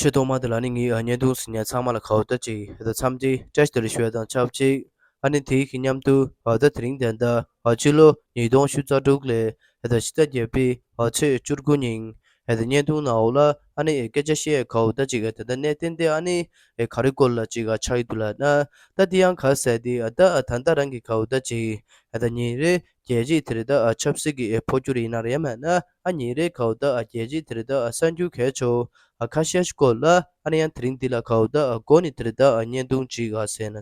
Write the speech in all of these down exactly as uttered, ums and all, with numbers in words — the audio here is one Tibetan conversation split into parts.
ཆེས་ཐོག་མ་དེ་ལ་ནི་ངའི་ཨ་བརྙན་ཐུང་གཟིགས་མཁན་ཚང་མ་ལ་གའུ་ད་ཅིག་ཨ་ད་འཚམས་འདྲི་བཀྲ་ཤིས་བདེ་ལེགས་ཞུ་ཡ་དང་ཆབས་ཅིག་ཨ་ནི་དེའི་གི་མཉམ་དུ་ཨ་ད་དེ་རིང་དེ་འདྲ་ཨ་ཕྱི་ལོ་ཉིས་སྟོང་ཉི་ཤུ་རྩ་དྲུག་ལོའི་ཨ་ད་ཕྱི་ཟླ་བརྒྱད་པའི་ཨ་ཚེས་བཅུ་དགུ་ཉིན་ཨ་ད་བརྙན་ཐུང་ནང་འོག་ལ་ཨ་ནི་སྐད་ཆ་བཤད་ཡ་གའུ་ད་ཅིག་ཨ་ད་ད་གནད་དོན་དེ་ཨ་ནི་ཨེ་ག་རེ་སྐོར་ལ་ཅིག་ཨ་ཆགས་ཡི་འདུག་ལབ་ན། ད་དེ་ཡང་ག་ཟེར་དེ་ཨ་ད་ཨ་ད་ད་རང་གི་གའུ་ད་ཅིག་ཨ་ད་ཉིན་རེ་རྒྱལ་སྤྱིའི་དེ་རེད་ད་ཨ་ཆབ་སྲིད་ཀྱི་ཨེ་འཕོ་འགྱུར་ཡིན་ན་རེད་མེད་ན་ཨ་ཉིན་རེའི་གའུ་ད་ཨ་རྒྱལ་སྤྱིའི་དེ་རེད་ད་ཨ་གསར་འགྱུར་གལ་ཆེ་བོ་ཨ་ཁ་ཤས་ཤིག་སྐོར་ལ་ཨ་ནི་ཡང་དེ་རིང་འདི་ལ་གའུ་ད་ཨ་འགོ་ནས་དེ་རེད་ད་ཨ་བརྙན་ཐུང་ཅིག་ཨ་ཟེར་ན།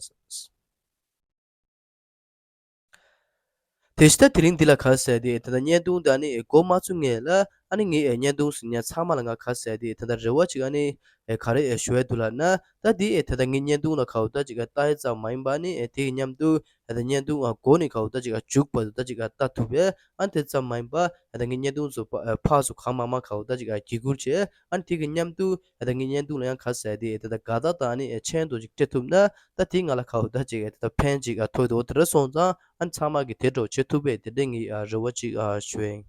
དེ་ཕྱི་ད་དེ་རིང་འདི་ལ་ག་ཟེར་དེ་ད་ལྟ་བརྙན་ཐུང་འདི་ཨ་ནི་འགོ་མ་ཚུགས་སྔོན་ལ་ཨ་ནི་ངའི་བརྙན་ཐུང་གཟིགས་མཁན་ཚང་མ་ལ་ང་ག་ཟེར་དེ་ད་ལྟ་རེ་བ་ཅིག་ཨ་ནི་ག་རེ་ཞུ་ཡ་འདུག་ལབ་ན། ད་དེ་ད་ལྟ་ངའི་བརྙན་ཐུང་ལ་གའུ་ད་ཅིག་ལྟ་ཡ་ཙམ་མ་ཡིན་པ་ཨ་ནི་དེ་གི་མཉམ་དུ་ད་ལྟ་བརྙན་ཐུང་འགོ་ནས་གའུ་ད་ཅིག་མཇུག་བར་དུ་ད་ཅིག་ལྟ་ཐུབ་པས། ཨ་ནི་དེ་ཙམ་མ་ཡིན་པ་ད་ལྟ་ངའི་བརྙན་ཐུང་ཚོ་ཕར་ཕར་ཚུར་གང་མང་མང་གའུ་ད་ཅིག་བརྒྱུད་བསྐུར་བྱས། ཨ་ནི་དེ་གི་མཉམ་དུ་ད་ལྟ་ངའི་བརྙན་ཐུང་ལ་ཡང་ག་ཟེར་དེ་ད་ལྟ་དགའ་རྟགས་དང་ཨ་ནི་མཆན་དུ་ཅིག་སྤྲད་ཐུབ་ན། ད་དེ་ང་ལ་གའུ་ད་ཅིག་ད་ལྟ་ཕན་ཅིག་ཐོགས་འདུག་དེ་འདྲ་སོང་ཙང་ཨ་ནི་ཚང་མ་གིས་དེ་འདྲ་བྱེད་ཐུབ་པའི་དེ་འདྲའི་ངའི་རེ་བ་ཅིག་ཞུ་ཡིན།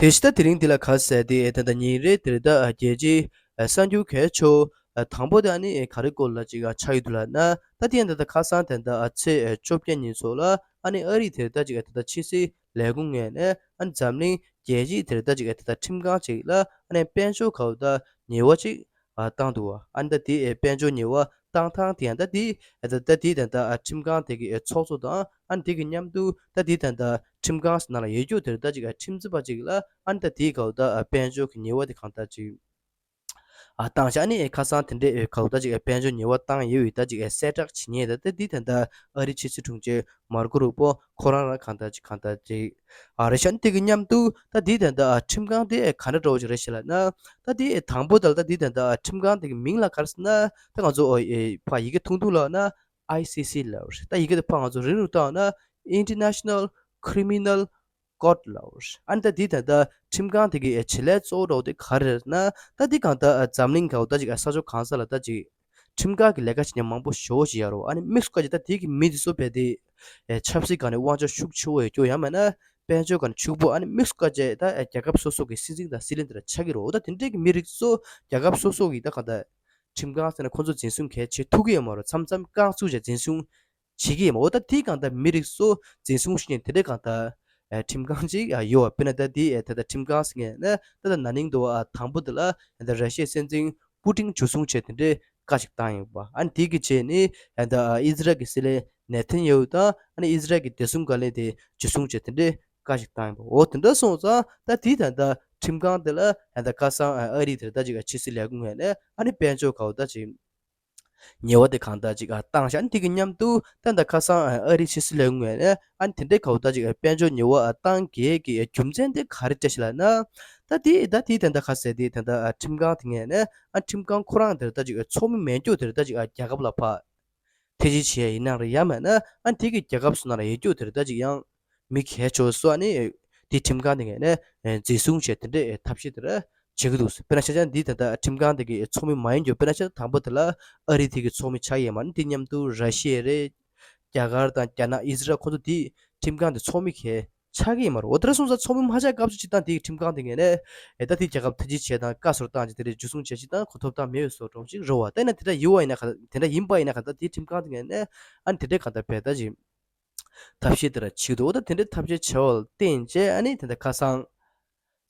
དེ་ཕྱི་ད་དེ་རིང་འདི་ལ་ག་ཟེར་དེ་ད་ལྟ་ཉིན་རེ་དེ་རེད་ད་རྒྱལ་སྤྱིའི་གསར་འགྱུར་གལ་ཆེ་བོ་དང་པོ་དེ་ཨ་ནི་ག་རེ་སྐོར་ལ་ཅིག་ཆགས་ཡོད་འདུག་ལབ་ན། ད་དེ་ད་ལྟ་ཁ་སང་དེ་ད་ཚེས་བཅོ་བརྒྱད་ཉིན་ཚོ་ལ་ཨ་ནི་ཨ་རི་དེ་རེད་ད་ཅིག་ད་ལྟ་ཕྱི་སྲིད་ལས་ཁུངས་ངོས་ནས་ཨ་ནི་འཛམ་གླིང་རྒྱལ་སྤྱིའི་དེ་རེད་ད་ཅིག་ད་ལྟ་ཁྲིམས་ཁང་ཅིག་ལ་ཨ་ནི་དཔལ་འབྱོར་གའུ་ད་ཉེས་པ་ཅིག་ཨ་བཏང་འདུག་བ། ཨ་ནི་ད་དེ་ཨེ་དཔལ་འབྱོར་ཉེས་པ་བཏང་ཐང་དེ་ཡང་ད་དེ་ཨེ་ད་ད་དེ་ད་ད་ཨ་ཁྲིམས་ཁང་དེ་གི་ཨེ་ཚོགས་གཙོ་དང་ཨ་ནི་དེ་གི་མཉམ་དུ་ད་དེ་ད་ད་ཁྲིམས་ཁང་ནང་ལ་ཡོད་རྒྱུ་དེ་ད་ཅིག་ཨ་ཁྲིམས་རྩོད་པ་ཅིག་ལ་ཨ་ནི་ད་དེའི་གའུ་ད་ཨ་དཔལ་འབྱོར་གི་ཉེས་པ་དེ་གང་ད་ཅིག་ཨ་བཏང་བྱས། ཨ་ནི་ཨེ་ཁ་སང་དེ་འདྲའི་ཨེ་གའུ་ད་ཅིག་ཨེ་དཔལ་འབྱོར་ཉེས་པ་བཏང་ཡོད་ཡོད་ད་ཅིག་ཨེ་གསལ་བསྒྲགས་བྱེད་མཁན་ད་ད་དེ་ད་ད་ཨ་རི་ཕྱི་སྲིད་དྲུང་ཆེ་མར་ཀོ་རུ་པོ་ཁོ་རང་རང་གང་ལྟར་ཅིག་གང་ལྟར་ཅིག་ཨ་རེ་ཤ་ནི་དེ་གི་མཉམ་དུ་ད་དེ་ད་ལྟ་ཨ་ཁྲིམས་ཁང་དེ་ཨེ་ག་འདྲ་འདྲ་བོ་ཅིག་རེད་ཤག་ལབ་ན། ད་དེ་ཨེ་དང་པོ་ད་ལ་ད་དེ་ད་ལྟ་ཨ་ཁྲིམས་ཁང་དེ་གི་མིང་ལ་ག་རེ་ཟེར་ན། ད་ང་ཚོ་ཨོ་ཨེ་ཕ་ཡི་གེ་ཐུང་ཐུང་ལབ་ན་ཨའི་སི་སི་ལབ་རེད། ད་ཡི་གེ་དེ་ཕ་ང་ཚོ་རིང་རུ་བཏང་ན་International Criminal Court ལབ་རེད། ཨ་ནི་ད་དེ་ད་ལྟ་ཁྲིམས་ཁང་དེ་གི་ཨེ་བྱེད་ལས་གཙོ་བོ་འདྲ་བོ་དེ་ག་རེ་རེད་ན། ད་དེ་གང་ལྟར་ཨ་འཛམ་གླིང་ག་བ་ད་ཅིག་ཨ་ས་ཕྱོགས་གང་ས་ལ་ད་ཅིག་ཁྲིམས་ཁང་གི་ལས་ཀ་བྱེད་མཁན་མང་པོ་ཞེ་པོ་ཅིག་ཡོད་རེད། ཨ་ནི་དམིགས་སུ་བཀར་ཅིག་ད་དེ་གི་མི་དེ་ཚོ་རྦད་དེ་ཨེ་ཆབ་སྲིད་སྒང་ནས་དབང་ཆ་ཤུགས་ཆེ་བོ་ཡོད་རྒྱུ་ཡང་མིན་ན་དཔལ་འབྱོར་སྒང་ནས་ཕྱུག་པོ། ཨ་ནི་དམིགས་སུ་བཀར་ཅིག་ད་ཨེ་རྒྱལ་ཁབ་སོ་སོ་གི་སྲིད་འཛིན་དང་སྲིད་བློན་དེ་འདྲ་ཆགས་ཀྱི་རེད། འོ་ད་དེ་འདྲའི་གི་མི་རིགས་ཚོ་རྒྱལ་ཁབ་སོ་སོ་གི་ད་གང་ལྟར་ཁྲིམས་ཁང་ཟེར་ན་ཁོ་ཚོ་འཛིན་བཟུང་གལ་ཆེ་ཐུབ་ཀྱི་ཡོད་མ་རེད། མཚམས་མཚམས་རྐང་བཙུགས་བྱས་འཛིན་བཟུང་བྱེད་ཀྱི་ཡོད་མ། འོ་ད་དེའི་སྒང་ད་མི་རིགས་ཚོ་འཛིན་བཟུང་བྱེད་མཁན་དེ་འདྲའི་སྒང་ད་ཨ་ཁྲིམས་ཁང་ཅིག་ཨ་ཡོད་པ། དཔེར་ན་ད་དེ་ཨ་ད་ད་ཁྲིམས་ཁང་ཟེར་མཁན་ནི་ད་ད་ན་ནིང་དུ་བ་ཨ་དང་པོ་དེ་ལ་ཨ་ད་ར་ཤི་ཡའི་སྲིད་འཛིན་པུ་ཏིན་འཇུ་བཟུང་བྱས་དེ་འདྲའི་བཀའ་ཞིག་བཏང་ཡོད་པ། ཨ་ནི་དེ་གི་རྗེས་ནི་ཨ་ད་ཨ་ཨི་ཟི་རལ་གྱི་སྲིད་བློན་ནེ་ཐན་ཡ་ཧུ་དང་ཨ་ནི་ཨི་ཟི་རལ་གྱི་བདེ་སྲུང་བཀའ་བློན་དེ་འཇུ་བཟུང་བྱས་དེ་འདྲའི་བཀའ་ཞིག་བཏང་ཡོད་པ། འོ་དེ་འདྲ་སོང་ཙང་ད་དེ་ད་ད་ཁྲིམས་ཁང་དེ་ལ་ཨ་ད་ཁ་སང་ཨ་ཨ་རི་དེར་ད་ཅིག་ཨ་ཕྱི་སྲིད་ལས་ཁུངས་ངོས་ནས་ཨ་ནི་དཔལ་འབྱོར་ག་བ་ད་ཅིག་ཉེས་པ་དེ་གང་ལྟར་ཅིག་ཨ་བཏང་བཞག་དེ་གི་མཉམ་དུ་ད་ལྟ་ཁ་སང་ཨ་ཨ་རི་ཕྱི་སྲིད་ལས་ཁུངས་ནས་ཨ་དེ་འདྲའི་ག་བ་ད་ཅིག་ཨ་དཔལ་འབྱོར་ཉེས་པ་ཨ་བཏང་གི་གི་རྒྱུ་མཚན་དེ་ག་རེ་བཀྲ་ཤིས་ལབ་ན། ད་དེ་ད་དེ་ད་ལྟ་ཁ་ཟེར་དེ་ད་ལྟ་ཨ་ཁྲིམས་ཁང་དེ་ངོས་ནས་ཨ་ཁྲིམས་ཁང་ཁོ་རང་དེར་ད་ཅིག་ཨ་ཚོགས་མི་མེད་རྒྱུ་དེར་ད་ཅིག་ཨ་རྒྱལ་ཁབ་ལ་ཕར་ཐེ་ཇུས་བྱས་ཡིན་ན་རེད། ཡང་མིན་ན་ཨ་དེ་གི་རྒྱལ་ཁབ་སུ་ནང་ལ་ཡོད་རྒྱུ་དེར་ད་ཅིག་ཡང་མི་གལ་ཆེ་བོ་ཚོ་ཨ་ནི་དེ་ཁྲིམས་ཁང་དེ་ངོས་ནས་འཛིན་བཟུང་བྱས་དེ་འདྲའི་ཐབས་ཤེས་དེ་ར་བྱེད་ཀྱི་འདུག་དཔེར་ན་ཆ་བཞག་འདི་ད་ལྟ་ཁྲིམས་ཁང་དེ་གི་ཚོགས་མི་མ་ཡིན་རྒྱུ། དཔེར་ན་ཆ་བཞག་དང་པོ་དེ་ལ་ཨ་རི་དེ་གི་ཚོགས་མི་ཆགས་ཡས་མ་རེད། དེ་མཉམ་དུ་ར་ཤི་ཡ་རེད། རྒྱ་གར་དང་རྒྱ་ནག་ཨི་ཟི་རལ་ཁོ་ཚོ་དེ་ཁྲིམས་ཁང་དེ་ཚོགས་མི་གལ་ཆགས་ཀྱི་ཡོད་མ་རེད། འོ་དེ་འདྲ་སོང་ཙང་ཚོགས་མི་མ་ཆགས་སྐབས་སུ་སྤྱིར་བཏང་དེའི་ཁྲིམས་ཁང་དེ་ངོས་ནས་ཨེ་ད་དེ་རྒྱལ་ཁབ་ཐེ་ཇུས་བྱས་དང་བཀའ་ཟུར་བཏང་རྗེས་དེ་རེད་འཇུ་བཟུང་བྱས་ཅིག་དང་གོ་ཐོབ་ཐང་མེད་པའི་བཟོ་འདྲ་ཅིག་རེད་བ། དེ་ན་དེ་འདྲ་ཡིན་བ་ཡིན་ན་ག་དེ་འདྲ་ཡིན་པ་ཡིན་ན་ག་ད་དེའི་ཁྲིམས་ཁང་དེ་ངོས་ནས་ཨ་ནི་དེ་འདྲའི་ག་ད་བས་ད་ཅིག་ཐབས་ཤེས་དེ་ར་བྱེད་ཀྱི་འདུག་འོ་ད་དེ་འདྲའི་ཐབས་ཤེས་བྱས་པ་ལ་བརྟེན་བྱས་ཨ་ནི་དེ་འདྲ་ཁ་སང་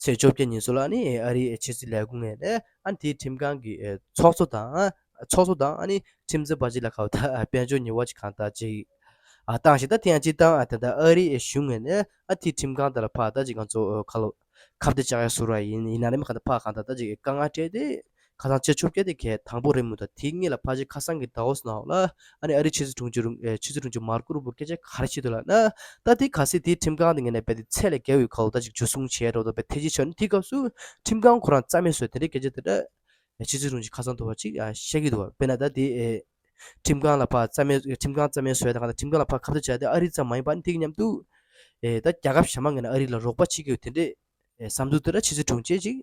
ཚེས་བཅོ་བརྒྱད་ཉིན་ཚོ་ལ་ཨ་ནི་ཨ་རིའི་ཕྱི་སྲིད་ལས་ཁུངས་ངོས་ནས་ཨ་ནི་དེའི་ཁྲིམས་ཁང་གི་ཚོགས་གཙོ་དང་ཚོགས་གཙོ་དང་ཨ་ནི་ཁྲིམས་རྩོད་པ་ཅིག་ལ་ག་བ་ད་དཔལ་འབྱོར་ཉེས་པ་ཅིག་གང་ལྟར་ཅིག་ཨ་བཏང་ཞིང་། ད་དེ་ཡང་སྤྱིར་བཏང་ཨ་ད་ལྟ་ཨ་རིའི་གཞུང་ངོས་ནས་ཨ་དེའི་ཁྲིམས་ཁང་དེ་ལ་ཕར་ད་ཅིག་ང་ཚོ་ཁ་ལོ་ཁ་གཏད་བཅག་ཡ་བཟོ་ར་ཡིན་ཡིན་ན་རེད་མ་གང་ལྟར་ཕར་གང་ལྟར་ད་ཅིག་དཀའ་ངལ་སྤྲད་དེ། ཁ་སང་ཚེས་བཅོ་བརྒྱད་དེ་གས་དང་པོ་རེད་མོད། ད་དེའི་སྔོན་ལ་ཕལ་ཆེར་ཁ་སང་གི་ཟླ་བ་ནང་ལ་ཨ་ནི་ཨ་རིའི་ཕྱི་སྲིད་དྲུང་ཆེ་རུང་ཨེ་ཕྱི་སྲིད་དྲུང་ཆེ་མར་ཀོ་རུ་པོ་སྐད་ཆ་ག་རེ་བཤད་འདུག་ལབ་ན། ད་དེ་གལ་སྲིད་དེའི་ཁྲིམས་ཁང་དེ་ངོས་ནས་རྦད་དེ་ཚད་ལས་བརྒལ་བའི་ག་བ་ད་ཅིག་འཇུ་བཟུང་བྱས་འགྲོ་ད་རྦད་ཐེ་ཇུས་བྱས་ནས་དེའི་སྐབས་སུ་ཁྲིམས་ཁང་ཁོ་རང་རྩ་མེད་བཟོས་དེ་འདྲའི་སྐད་ཆ་དེ་འདྲ་ཕྱི་སྲིད་དྲུང་ཆེ་ཁ་སང་དུ་བ་ཅིག་ཨ་བཤད་ཀྱི་འདུག་བ། དཔེར་ན་ད་དེ་ཨེ་ཁྲིམས་ཁང་ལ་ཕར་རྩ་མེད་ཁྲིམས་ཁང་རྩ་མེད་བཟོས་དང་གང་ལྟར་ཁྲིམས་ཁང་ལ་ཕར་ཁ་གཏད་བཅག་དེ་ཨ་རི་ཙམ་མ་ཡིན་པ་ཨ་ནི་དེ་གི་མཉམ་དུ་ཨེ་ད་རྒྱལ་ཁབ་གཞན་མ་ངོས་ནས་ཨ་རི་ལ་རོགས་པ་བྱེད་ཀྱི་ཡོད་དེ་འདྲའི་ཨེ་བསམ་ཚུལ་དེ་འདྲ་ཕྱི་སྲིད་དྲུང་ཆེ་ཅིག་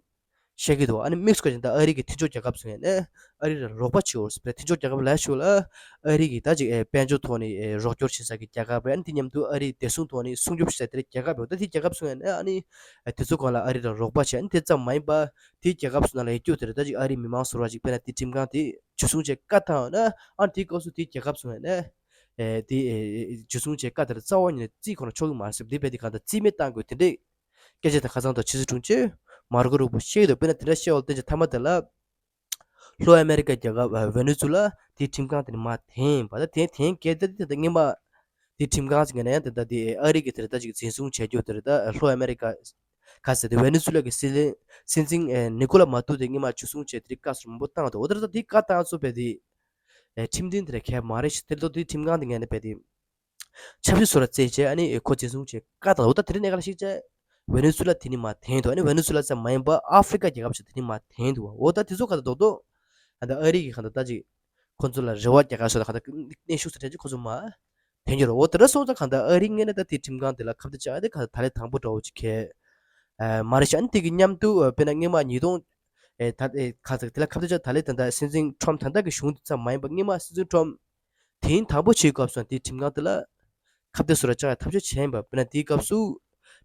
བཤད་ཀྱི་འདུག་ཨ་ནི་དམིགས་སུ་བཀར་ཅིང་ད་ཨ་རི་གི་མཐུན་ཕྱོགས་རྒྱལ་ཁབ་ཚོ་ཡིན་ནའི་ཨ་རི་ལ་རོགས་པ་བྱེད་འོ་ཟེར་བའི་མཐུན་ཕྱོགས་རྒྱལ་ཁབ་ལ་ཞུགས་ལ་ཨ་རི་གི་ད་ཅིག་ཨེ་དཔལ་འབྱོར་ཐོག་ནས་ཨེ་རོགས་སྐྱོར་བྱེད་ས་གི་རྒྱལ་ཁབ་རེད། ཨ་ནི་དེ་མཉམ་དུ་ཨ་རིའི་བདེ་སྲུང་ཐོག་ནས་སྲུང་སྐྱོབ་བྱེད་ས་དེ་རྒྱལ་ཁབ་ཡོད། ད་དེ་རྒྱལ་ཁབ་ཚོ་ཡིན་ནའི་ཨ་ནི་ཨེ་དེ་ཚོ་སྒང་ལ་ཨ་རི་ལ་རོགས་པ་བྱེད། ཨ་ནི་དེ་ཙམ་མ་ཡིན་པ་དེ་རྒྱལ་ཁབ་ཚོ་ནང་ལ་ཡོད་རྒྱུ་དེ་རེད། ད་ཅིག་ཨ་རིའི་མི་མང་ཟུར་བ་ཅིག་དཔེར་ན་དེ་ཁྲིམས་ཁང་དེ་འཇུ་བཟུང་བྱས་བཀའ་བཏང་ཡོད་ན་ཨ་ནི་དེའི་སྐབས་སུ་དེ་རྒྱལ་ཁབ་ཚོ་ཡིན་ནའི་ཨེ་དེ་ཨེ་འཇུ་བཟུང་བྱས་བཀའ་དེ་རྩ་བ་ཉིད་ནས་བརྩི་ཁོ་ན་ཆོག་གི་མ་རེད་ཟེར། དེ་བས་དེ་གང་ལྟར་རྩིས་མེད་བཏང་དགོས་དེ་འདྲས། སྐད་ཆ་དང་ཁ་སང་དང་ཕྱི་སྲིད་དྲུང་ཆེ་མར་ཀོ་རུ་པོ་བཤད་ཡོད། དཔེར་ན་དེ་འདྲ་བཤད་འོ་དེ་ཚོ་མཐའ་མ་དེ་ལ་ལྷོ་ཨ་མེ་རི་ཀ་རྒྱལ་ཁབ་ཝེ་ནེ་ཛུ་ལ་དེའི་ཁྲིམས་ཁང་དེ་ནས་མར་འཐེན་པ་ད་དེ་འཐེན་གལ་ཏེ་དེ་ད་སྔོན་མ་དེའི་ཁྲིམས་ཁང་ཟེར་མཁན་ན་ཡང་དེ་ད་དེ་ཨ་རི་གི་དེ་ད་ཅིག་འཛིན་བཟུང་བྱས་རྒྱུ་དེ་ད་ལྷོ་ཨ་མེ་རི་ཀ་ག་ཟེར་དེ་ཝེ་ནེ་ཛུ་ལ་གི་སྲིད་བློན་སྲིད་འཛིན་ནི་ཀོ་ལ་མ་ཏུ་དེ་སྔོན་མ་འཇུ་བཟུང་བྱས་དེ་བཀའ་ཟུར་མང་པོ་བཏང་འདུག་འོ་ད་ད་དེའི་བཀའ་བཏང་ཚུལ་བས་དེ་ཁྲིམས་མཐུན་དེ་རེད་གལ་མ་རེད་ཤི་དེ་ལྟོ་དེའི་ཁྲིམས་ཁང་དེ་ངས་ནས་བས་དེ། ཆབ་སྲིད་བཟོ་གྲྭ་བཙལ་བྱས་ཨ་ནི་ཁོ་འཛིན་བཟུང་བྱས་བཀའ་བཏང་འོ་ད་དེ་རིང་གནས་སྐབས་ལ་གཞིགས་བྱས་ཝེ་ནེ་ཛུ་ལ་དེ་ནི་མར་འཐེན་འདུག་ཨ་ནི་ཝེ་ནེ་ཛུ་ལ་ཙམ་མ་ཡིན་པར་ཨ་ཧྥི་རི་ཀ་རྒྱལ་ཁབ་ཚོ་དེ་ནི་མར་འཐེན་འདུག་འོ་ད་དེ་ཚོ་ག་ད་རྡོག་རྡོག་ཨ་ད་ཨ་རི་གི་ག་ད་ད་ཅིག་ཁོ་ཚོ་ལ་རེ་བ་རྒྱག་ག་སོ་ད་ག་ད་གནས་ཤུགས་ཚོ་དྲན་ཅིག་ཁོ་ཚོ་མར་འཐེན་རྒྱུ་རེད། འོ་དེ་འདྲ་སོང་ཙང་ག་ད་ཨ་རི་ངོས་ནས་ད་དེ་ཁྲིམས་ཁང་དེ་ལ་ཁ་གཏད་བཅག་ཨ་དེ་ག་ད་ད་ལས་དང་པོ་འདྲ་བོ་ཅིག་གལ་མ་རེད་ཤག་ཨ་ནི་དེ་གི་མཉམ་དུ་དཔེར་ན་སྔོན་མ་ཉིས་སྟོང་ཨེ་ད་ཨེ་ཁ་ཚ་དེ་ལ་ཁ་གཏད་བཅག་ད་ལས་ད་ད་སྲིད་འཛིན་ཁྲོམ་ད་ལྟ་གི་གཞུང་དེ་ཙམ་མ་ཡིན་པར་སྔོན་མ་སྲིད་འཛིན་ཁྲོམ་དེ་རིང་དང་པོ་བྱེད་སྐབས་སུ་དེའི་ཁྲིམས་ཁང་དེ་ལ་ཁ་གཏད་བཟོ་གྲྭ་བཅག་ཡ་ཐབས་ཤེས་བྱས་ཡིན་པ། དཔེར་ན་དེའི་སྐབས་སུ་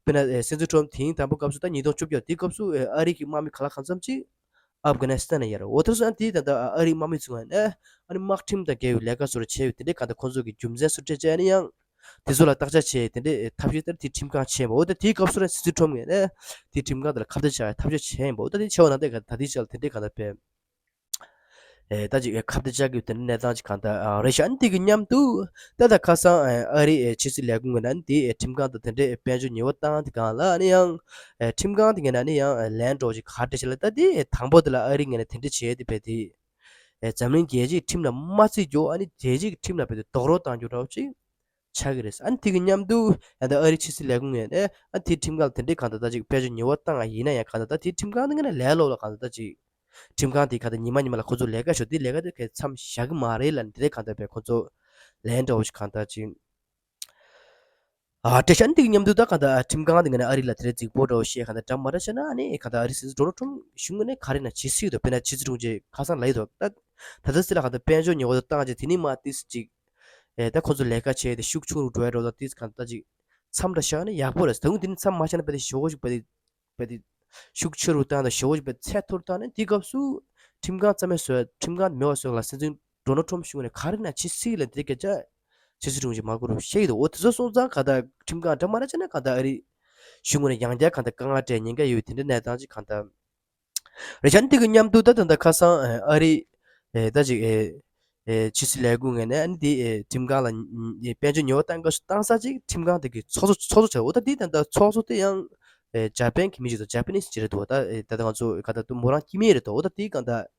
དཔེར་ན་ཨེ་སྲིད་འཛིན་ཁྲོམ་དེ་རིང་དང་པོ་སྐབས་སུ་ད་ཉིས་སྟོང་བཅོ་བརྒྱད་དེའི་སྐབས་སུ་ཨེ་ཨ་རི་གི་དམག་མི་ག་ལ་གང་འཚམ་ཅིག་ཨབ་གྷ་ནི་སི་ཐན་ལ་ཡར་འོ་ཐར་སོང་དེའི་ད་ལྟ་ཨ་རིའི་དམག་མི་ཚོ་ཨ་ནི་དམག་ཁྲིམས་དང་འགལ་བའི་ལས་ཀ་བཟོ་འདྲ་བྱས་ཡོད། དེ་འདྲའི་གང་ལྟར་ཁོང་ཚོ་གི་རྒྱུ་མཚན་སུ་སྤྲད་བྱས་ཨ་ནི་ཡང་དེ་ཚོ་ལ་བརྟག་དཔྱད་བྱས་དེ་འདྲའི་ཐབས་ཤེས་ལྟར་དེའི་ཁྲིམས་ཁང་ཕྱིན་པ། འོ་ད་དེའི་སྐབས་སུ་ར་སྲིད་འཛིན་ཁྲོམ་ངོས་ནས་དེའི་ཁྲིམས་ཁང་དེ་ལ་ཁ་གཏད་བཅག་ཐབས་ཤེས་བྱས་ཡིན་པ། འོ་ད་དེ་ཆེ་བ་ན་དེ་ག་ད་དེའི་ཆ་ལ་དེ་འདྲའི་གང་ལྟར་བས། ཨེ་ད་ཅིག་ཨེ་ཁ་གཏད་བཅག་རྒྱུ་དེ་འདྲ་གནས་སྟངས་ཅིག་གང་ལྟར་ཨ་རེད་ཤག་ཨ་ནི་དེ་གི་མཉམ་དུ་ད་ལྟ་ཁ་སང་ཨེ་ཨ་རི་ཨེ་ཕྱི་སྲིད་ལས་ཁུངས་ངོས་ནས་ཨ་ནི་དེ་ཨེ་ཁྲིམས་ཁང་དང་དེ་འདྲའི་ཨེ་དཔལ་འབྱོར་ཉེས་པ་བཏང་དེ་གང་ལ་ཨ་ནི་ཡང་ཨེ་ཁྲིམས་ཁང་དེ་ངོས་ནས་ཨ་ནི་ཡང་ཨེ་ལན་འདྲ་བོ་ཅིག་ག་རེ་བྱས་ལ་ད་དེ་ཨེ་དང་པོ་དེ་ལ་ཨ་རི་ངོས་ནས་དེ་འདྲ་བྱས་དེ་བས་དེ་ཨེ་འཛམ་གླིང་རྒྱལ་སྤྱིའི་ཁྲིམས་ལ་མ་བརྩི་རྒྱུ་ཨ་ནི་རྒྱལ་སྤྱིའི་ཁྲིམས་ལ་བས་དེ་རྡོག་རོལ་བཏང་རྒྱུ་འདྲ་བོ་ཅིག་ཆགས་ཀྱི་རེད། ཨ་ནི་དེ་གི་མཉམ་དུ་ཨ་ད་ཨ་རི་ཕྱི་སྲིད་ལས་ཁུངས་ངོས་ནས་ཨ་དེའི་ཁྲིམས་ཁང་ལ་དེ་འདྲའི་གང་ལྟར་ད་ཅིག་དཔལ་འབྱོར་ཉེས་པ་བཏང་ཡ་ཡིན་ན་ཡང་གང་ལྟར་ད་དེའི་ཁྲིམས་ཁང་དེ་ངོས་ནས་ལས་སློབ་ལ་གང་ལྟར་ད་ཅིག་ཁྲིམས་ཁང་དེ་གང་ལྟར་ཉི་མ་ཉི་མ་ལ་ཁོ་ཚོ་ལས་ཀ་ཞོར་དེ་ལས་ཀ་དེ་གས་མཚམས་བཞག་གི་མ་རེད་ལབ་ནས་དེ་འདྲའི་གང་ལྟར་བས་ཁོ་ཚོ་ལན་འདྲ་བོ་ཞིག་གང་ལྟར་ཅིག་ཨ་སྤྲད་ཤག་ཨ་ནི་དེ་གི་མཉམ་དུ་ད་གང་ལྟར་ཁྲིམས་ཁང་དེ་ངོས་ནས་ཨ་རི་ལ་དེ་འདྲའི་རྫིག་པོ་འདྲ་བོ་བཤད་གང་ལྟར་འདྲ་མ་འདྲ་བཤད་ན་ཨ་ནི་གང་ལྟར་ཨ་རི་སྲིད་འཛིན་ཌོ་ནལ་ཊམ་གཞུང་ངོས་ནས་ག་རེ་ན་བྱེད་སྲིད་འདུག་དཔེར་ན་ཕྱི་སྲིད་དྲུང་ཆེ་ཁ་སང་ལབ་ཡོད་འདུག་ད་ད་ལྟ་སྲིད་ལ་གང་ལྟར་དཔལ་འབྱོར་ཉེས་པ་དང་བཏང་རྗེས་དེ་ནས་མར་ཏིས་ཅིག་ཨེ་ད་ཁོ་ཚོ་ལས་ཀ་བྱས་ཏེ་ཤུགས་ཆུང་རུ་འགྲོ་ཡ་འགྲོ་ད་ཏིས་གང་ལྟར་ཅིག་མཚམས་འདྲ་བཞག་ན་ཡག་པོ་རེད། ད་དུང་དེ་ནས་མཚམས་མ་བཞག་ན་དཔེ་དེ་ཞོ་ཞིག་དཔེ་དེ་དཔེ་དེ་ཤུགས་ཆེ་རུ་བཏང་དང་ཞོ་ཞིག་དཔེ་ཚད་མཐོ་རུ་བཏང་ནས་དེའི་སྐབས་སུ་ཁྲིམས་ཁང་རྩ་མེད་བཟོ་ཡ་ཁྲིམས་ཁང་མེད་པ་བཟོ་ཡ་ལ་སྲིད་འཛིན་ཌོ་ནལ་ཊམ་གཞུང་ནས་ག་རེ་ན་བྱེད་སྲིད་ལ་དེ་སྐད་ཆ་ཕྱི་སྲིད་དྲུང་ཆེ་མར་ཀོ་རུ་བཤད་ཀྱི་འདུག་འོ་དེ་ཚོ་སོང་ཙང་གང་ལྟར་ཁྲིམས་ཁང་འདྲ་མ་འདྲ་བྱས་ན་གང་ལྟར་ཨ་རི་གཞུང་ངོས་ནས་ཡང་བསྐྱར་གང་ལྟར་དཀའ་ངལ་འཕྲད་ཉེན་ཁ་ཡོད་དེ་འདྲའི་གནས་སྟངས་ཅིག་གང་ལྟར་རེད་ཤག་ཨ་ནི་དེ་གི་མཉམ་དུ་ད་ད་ལྟ་ཁ་སང་ཨ་རི་ཨེ་ད་ཅིག་ཨེ་ཨེ་ཕྱི་སྲིད་ལས་ཁུངས་ངོས་ནས་ཨ་ནི་དེ་ཨེ་ཁྲིམས་ཁང་ལ་ཨེ་དཔལ་འབྱོར་ཉེས་པ་བཏང་སྐབས་སུ་བཏང་ས་ཅིག་ཁྲིམས་ཁང་དེ་གི་ཚོགས་གཙོ་ཚོགས་གཙོ་བྱས། འོ་ད་དེ་ད་ལྟ་ཚོགས་གཙོ་དེ་ཡང་ཨེ་ཇ་པན་གྱི་མི་ཞིག་དང་ཇ་པ་ནིས་ཅིག་རེད་འདུག་ད་ཨེ་ད་ལྟ་ང་ཚོ་ག་ད་དུ་མོ་རང་སྐྱེ་དམན་རེད་འདུག་འོ་ད་དེ་གང་ལྟར་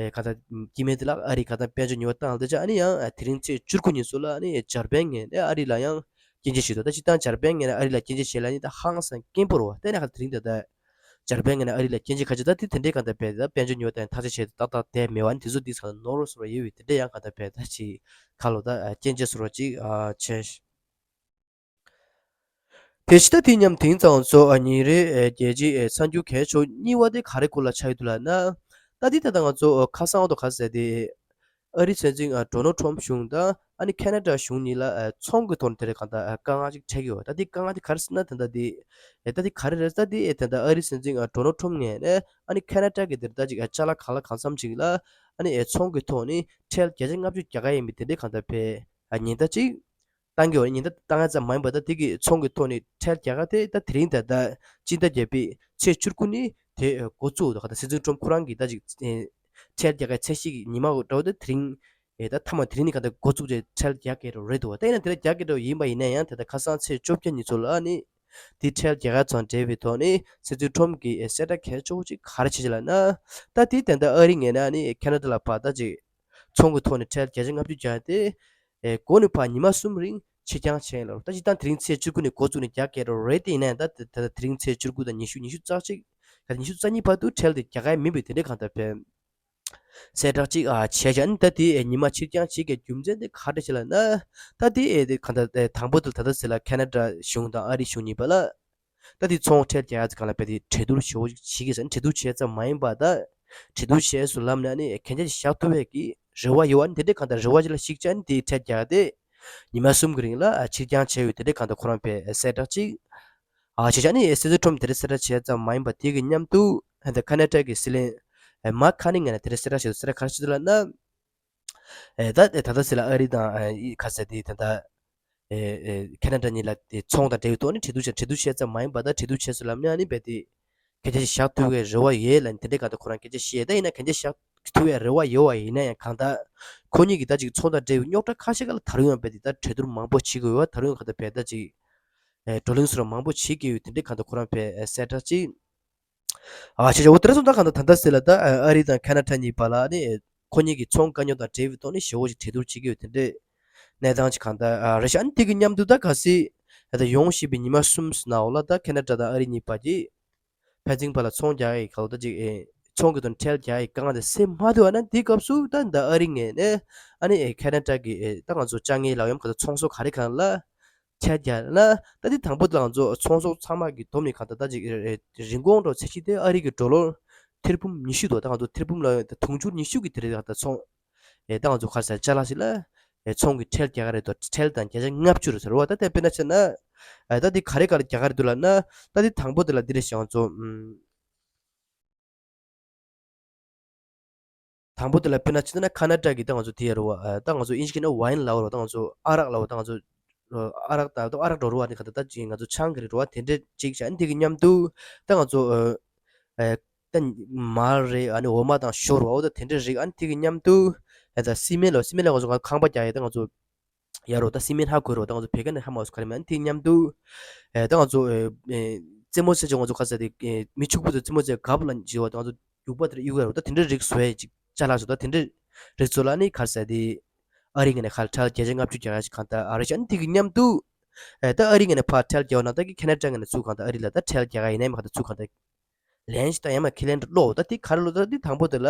ཨེ་གང་ལྟར་སྐྱེ་དམན་དེ་ལ་ཨ་རི་གང་ལྟར་དཔལ་འབྱོར་ཉེས་པ་བཏང་ལ་དེ་ཅག་ཨ་ནི་ཡང་ཨེ་དེ་རིང་ཚེས་བཅུ་དགུ་ཉིན་སུ་ལ་ཨ་ནི་ཇར་པན་ངོས་ནས་ཨ་རི་ལ་ཡང་སྐྱོན་བརྗོད་བྱས་འདུག་ད་སྤྱིར་བཏང་ཇར་པན་ངོས་ནས་ཨ་རི་ལ་སྐྱོན་བརྗོད་བྱེད་ལ་ནི་ད་ཧང་སང་སྐྱེན་པོ་རེད་བ། དེ་ནས་ཁ་དེ་རིང་ད་ལྟ་ཇར་པན་ངོས་ནས་ཨ་རི་ལ་སྐྱོན་བརྗོད་ཁ་ཅིག་ད་དེ་དེ་འདྲའི་གང་ལྟར་བས་ད་དཔལ་འབྱོར་ཉོ་བ་དང་ཐག་གཅོད་བྱས་ཏེ་ཏག་ཏག་བསྡད་མེད་བ་ནི་དེ་ཚོ་འདི་ཚང་ནོར་བཟོ་ར་ཡོད་པའི་དེ་འདྲའི་ཡང་གང་ལྟར་བས་ད་ཅིག་ཁ་ལོ་ད་སྐྱོན་བརྗོད་བཟོ་ར་ཅིག་བྱས། དེ་ཕྱི་ད་དེ་མཉམ་དེང་ཚང་ཚོ་ཉིན་རེའི་རྒྱལ་སྤྱིའི་གསར་འགྱུར་གལ་ཆེ་གཉིས་པ་དེ་ག་རེ་སྐོར་ལ་ཆགས་ཡོད་འདུག་ལབ་ན། ད་དེ་ད་ལྟ་ང་ཚོ་ཁ་སང་འོག་ཏུ་ག་ཟེར་དེ། ཨ་རིའི་སྲིད་འཛིན་ཨ་ཌོ་ནལ་ཊམ་གཞུང་དང་ཨ་ནི་ཁེ་ན་ཌ་གཞུང་གཉིས་ལ་ཨ་ཚོང་གི་ཐོག་ནས་དེ་རིང་གང་ལྟར་ཨ་དཀའ་ངལ་ཅིག་འཕྲད་ཀྱི་ཡོད། ད་དེ་དཀའ་ངལ་དེ་ག་རེ་ཟེར་ན་ད་ལྟ་དེ་ཨེ་ད་དེ་ག་རེ་རེད་ཟེར་ན་དེ་ཨེ་ད་ལྟ་ཨ་རིའི་སྲིད་འཛིན་ཨ་ཌོ་ནལ་ཊམ་ངོས་ནས་ཨ་ནི་ཁེ་ན་ཌ་གི་དེར་ད་ཅིག་ཨ་ཅ་ལག་གང་ལ་གང་འཚམ་ཅིག་ལ་ཨ་ནི་ཨེ་ཚོང་གི་ཐོག་ནས་ཁྲལ་བརྒྱ་ཆ་ལྔ་བཅུ་རྒྱག་ག་ཡིན་པའི་དེ་འདྲའི་གང་ལྟར་བས་ཨ་ཉེན་བརྡ་ཅིག་བཏང་གི་ཡོད། ཉེན་བརྡ་བཏང་ཡ་ཙམ་མ་ཡིན་པ་ད་དེ་གི་ཚོང་གི་ཐོག་ནས་ཁྲལ་རྒྱག་ག་དེ་ད་དེ་རིང་ད་ལྟ་སྤྱི་ཟླ་བརྒྱད་པའི་ཚེས་བཅུ་དགུ་ནས་དེ་འགོ་བཙུགས་འདུག་ག་ད་སྲིད་འཛིན་ཊམ་ཁོ་རང་གིས་ད་ཅིག་ཨེ་ཁྲལ་རྒྱག་ག་ཚད་གཞི་གི་ཉི་མ་འགོ་འདྲ་བོ་ད་དེ་རིང་ཨེ་ད་མཐའ་མ་དེ་རིང་ནས་ག་ད་འགོ་བཙུགས་རྗེས་ཁྲལ་རྒྱག་གི་རེད་བ། ད་ཡིན་ན་དེ་ལ་རྒྱག་གི་འགྲོ་ཡིན་པ་ཡིན་ན་ཡང་དེ་ད་ཁ་སང་ཚེས་བཅོ་བརྒྱད་ཉིན་ཚོ་ལ་ནི་དེ་ཁྲལ་རྒྱག་ཡ་ཚང་འབྲེལ་བའི་ཐོག་ནས་སྲིད་འཛིན་ཊམ་གིས་ཨེ་གསལ་བསྒྲགས་གལ་ཆེ་བོ་ཅིག་ག་རེ་བྱེད་ཅིག་ལབ་ན། ད་དེ་ད་ལྟ་ཨ་རི་ངོས་ནས་ནི་ཁེ་ན་ཌ་ལ་ཕར་ད་ཅིག་ཚོང་གི་ཐོག་ནས་ཁྲལ་བརྒྱ་ཆ་ལྔ་བཅུ་བརྒྱབ་སྟེ། ཨེ་འགོ་ནས་ཕར་ཉི་མ་གསུམ་རིང་ཕྱིར་འགྱངས་བྱས་ལ། ད་སྤྱིར་བཏང་དེ་རིང་ཚེས་བཅུ་དགུ་ནས་འགོ་བཙུགས་ནས་རྒྱག་གི་རེད་དེ་ཡིན་ན་ད་ད་ད་དེ་རིང་ཚེས་བཅུ་དགུ་དང་ཉི་ཤུ་ཉི་ཤུ་རྩ་གཅིག་ག་ཉི་ཤུ་རྩ་གཉིས་བར་དུ་ཁྲལ་དེ་རྒྱག་གི་མིན་པའི་དེ་འདྲའི་གང་ལྟར་བས་གསལ་བསྒྲགས་ཅིག་ཨ་བྱས་ཀྱང་ད་དེ་ཨེ་ཉི་མ་ཕྱིར་འགྱངས་བྱེད་ཀྱི་རྒྱུ་མཚན་དེ་ག་རེ་བྱས་ལབ་ན། ད་དེ་ཨེ་དེ་གང་ལྟར་ཨེ་དང་པོ་དེ་ད་ལྟ་ཟེར་ལ་ཁེ་ན་ཌ་གཞུང་དང་ཨ་རི་གཞུང་གཉིས་བར་ལ། ད་དེ་ཚོང་ཁྲལ་རྒྱག་ཡ་ཚོ་གང་ལ་བས་དེ་གྲོས་བསྡུར་ཞེ་པོ་ཅིག་བྱེད་ཀྱི་ཟེར་ན། གྲོས་བསྡུར་བྱས་ཙམ་མ་ཡིན་པ་ད་གྲོས་བསྡུར་བྱས་སུ་ལམ་ནས་ཨ་ནི་གན་རྒྱ་ཞིག་བཞག་ཐུབ་པའི་གི་རེ་བ་ཡོད་པ་ཨ་ནི་དེ་འདྲའི་གང་ལྟར་རེ་བ་ཅིག་ལ་གཞིགས་བྱས་ཨ་ནི་དེ་ཁྲལ་རྒྱག་ཡ་དེ་ཉི་མ་གསུམ་གྱི་རིང་ལ་ཕྱིར་འགྱངས་བྱས་ཡོད། དེ་འདྲའི་གང་ལྟར་ཁོ་རང་བས་གསལ་བསྒྲགས་ཅིག་ཨ་བྱས་ཙང་ནི་སྲིད་འཛིན་ཁྲོམ་དེ་རིང་གསལ་བསྒྲགས་བྱས་ཙམ་མ་ཡིན་པ་དེ་གི་མཉམ་དུ་ད་ཁ་ན་ཌ་གི་སྲིད་བློན་མཱག་ཁ་ནི་ངོས་ནས་དེ་རིང་གསལ་བསྒྲགས་བྱས་འདུག་གསལ་བསྒྲགས་ག་རེ་བྱས་འདུག་ལབ་ན། ད་ད་ལྟ་སྲིད་ལ་ཨ་རི་དང་ཁ་ས་དེ་ད་ལྟ་ཁ་ན་ཌ་གཉིས་ལ་དེ་ཚོང་དང་འབྲེལ་བའི་ཐོག་ནས་གྲོས་བསྡུར་བྱས། གྲོས་བསྡུར་བྱས་ཙམ་མ་ཡིན་པ་ད་གྲོས་བསྡུར་བྱས་སུ་ལམ་ནས་ཨ་ནི་རྦད་དེ་གན་རྒྱ་ཞིག་བཞག་ཐུབ་པའི་རེ་བ་ཡོད་ལབ་ནས་དེ་འདྲའི་གང་ལྟར་ཁོ་རང་སྐད་ཆ་བཤད། ད་ཡིན་ན་གན་རྒྱ་བཞག་ཐུབ་པའི་རེ་བ་ཡོད་པ་ཡིན་ན་ཡང་གང་ལྟར་ཁོ་གཉིས་ཀྱི་ད་ཅིག་ཚོང་དང་འབྲེལ་བའི་རྙོག་དྲ་ཁ་ཤས་ཀ་ལ་ད་རུང་ཡང་རྦད་དེ་ད་གྲོས་བསྡུར་མང་པོ་བྱེད་དགོས་པ། ད་རུང་ཡང་གང་ལྟར་རྦད་ད་ཅིག་བགྲོ་གླེང་སོགས་མང་པོ་བྱེད་དགོས་ཡོད། དེ་འདྲའི་གང་ལྟར་ཁོ་རང་བས་གསལ་བསྒྲགས་ཅིག་ཨ་ཆེ་ཆེ། འོ་དེ་རེད་སོང་ད་གང་ལྟར་ད་ལྟ་སྲིད་ལ་ད་ཨ་རི་དང་ཁ་ན་ཌ་གཉིས་བར་ལ་ནི་ཁོ་གཉིས་ཀྱི་ཚོང་དཀའ་རྙོག་དང་འབྲེལ་བའི་ཐོག་ནས་ཞེ་པོ་ཞིག་གྲོས་བསྡུར་བྱེད་ཀྱི་ཡོད། དེ་འདྲའི་གནས་སྟངས་ཅིག་གང་ལྟར་རེད་ཤག་ཨ་ནི་དེ་གི་མཉམ་དུ་ད་གལ་སྲིད་ད་ཡོང་བཞིན་པའི་ཉི་མ་གསུམ་ཙམ་ནང་ལ་ད་ཁ་ན་ཌ་དང་ཨ་རི་གཉིས་བར་གྱི་ཕན་ཚུན་བར་ལ་ཚོང་རྒྱག་ཡའི་གང་ལྟར་ཅིག་ཨེ་ཚོང་གི་དོན་ཁྲལ་རྒྱག་ཡའི་དཀའ་ངལ་དེ་སེལ་མ་ཐུབ་པ་ན། དེའི་སྐབས་སུ་ད་ད་ཨ་རི་ངོས་ནས་ཨ་ནི་ཨེ་ཁ་ན་ཌ་གི་ཨེ་ད་ང་ཚོ་ཅ་དངོས་ལག་གཡམ་གང་ལྟར་ཚོང་ཟོག་ག་རེ་གང་ལ་ཁྲལ་རྒྱག་ན། ད་དེ་དང་པོ་དེ་ང་ཚོ་ཚོང་ཟོག་ཚང་མ་གི་བསྡོམས་ནས་གང་ལྟར་ད་ཅིག་རིན་གོང་འགྲོ་ཚད་གཞི་དེ་ཨ་རི་གི་ཌོ་ལར་ཐེར་འབུམ་ཉི་ཤུ་འདུག་ད་ང་ཚོ་ཐེར་འབུམ་ལ་ད་དུང་ཕྱུར་ཉི་ཤུ་གི་དེ་རེད། ད་ཚོང་ཨེ་ད་ང་ཚོ་ག་རེ་ཟེར་ཅ་ལག་ཞིག་ལ་ཨེ་ཚོང་གི་ཁྲལ་རྒྱག་གི་རེད་དོ། ཁྲལ་དང་བརྒྱ་ཆ་ལྔ་བཅུ་རེད་ཟེར་བ། ད་དེ་དཔེར་ན་བྱས་ན་ཨེ་ད་དེ་ག་རེ་ག་རེ་རྒྱག་གི་རེད་འདུག་ལབ་ན། ད་དེ་དང་པོ་དེ་ལ་འདི་རེད་ཤག་ང་ཚོ་ཨུམ། དང་པོ་དེ་ལ་དཔེར་ན་བྱས་ན་ཁ་ན་ཌ་གི་ད་ང་ཚོ་དེ་ཡ་རེད་བ། ཨ་ད་ང་ཚོ་ཨིན་ཇི་སྐད་ནང་ཝའིན་ལབ་རེད་བ། ད་ང་ཚོ་ཨ་རག་ལབ་བ། ད་ང་ཚོ་ཨ་རག་ད་ཨ་རག་འགྲོ་རུ་བ་ནི་ག་ད་ད་ཅིག་ང་ཚོ་ཆང་གི་རེད་བ། དེ་འདྲས་ཅིག་བྱས་ཨ་ནི་དེ་གི་མཉམ་དུ་ད་ང་ཚོ་ཨ་ཨ་ད་མར་རེད། ཨ་ནི་འོ་མ་དང་ཞོ་རེད་བ། འོ་ད་དེ་འདྲས་རིགས་ཨ་ནི་དེ་གི་མཉམ་དུ་ཨ་ད་སི་མེན་ལབ། སི་མེན་ལ་ང་ཚོ་ཁང་པ་རྒྱག་ཡ་ད་ང་ཚོ་ཡ་རོ། ད་སི་མེན་ཧ་གོ་རོ། ད་ང་ཚོ་བོད་སྐད་ནས་ཧ་མ་གོ་ག་རེ་མིན། དེ་མཉམ་དུ་ཨེ་ད་ང་ཚོ་ཨེ་ཨེ་རྩེད་མོ་རྩེ་ཆོག་ང་ཚོ་ག་རེ་ཟེར་དེ་ཨེ་མི་ཕྱུག་པོ་ཚོ་རྩེད་མོ་རྩེ་གབ་ལ་བྱེད་བ། ད་ང་ཚོ་རྒྱུག་པ་དེར་གཡུག་ཡ་རོ། ད་དེ་འདྲའི་རིགས་བཟོ་ཡ་ཅིག་ཅ་ལག་བཟོ། ད་དེ་འདྲའི་རིགས་ཚོ་ལ་ནི་ག་རེ་ཟེར་དེ་ཨ་རི་ངོས་ནས་ཁ་ཁྲལ་བརྒྱ་ཆ་ལྔ་བཅུ་རྒྱག་ཡ་ཅིག་གང་ལྟར་ཨ་རི་ཤ་ནི་དེ་གི་མཉམ་དུ་ཨེ་ད་ཨ་རི་ངོས་ནས་ཕར་ཁྲལ་རྒྱག་ན་ད་གི་ཁ་ན་ཌ་ངོས་ནས་ཚུར་གང་ལྟར་ཨ་རི་ལ་ད་ཁྲལ་རྒྱག་ཡ་ཡིན་ནའི་མ་གང་ལྟར་ཚུར་གང་ལྟར་ལན་ཞིག་ད་ཡང་མ་ཁས་ལེན་ལོ། ད་དེ་ག་རེ་ལོ། ད་དེ་དང་པོ་དེ་ལ་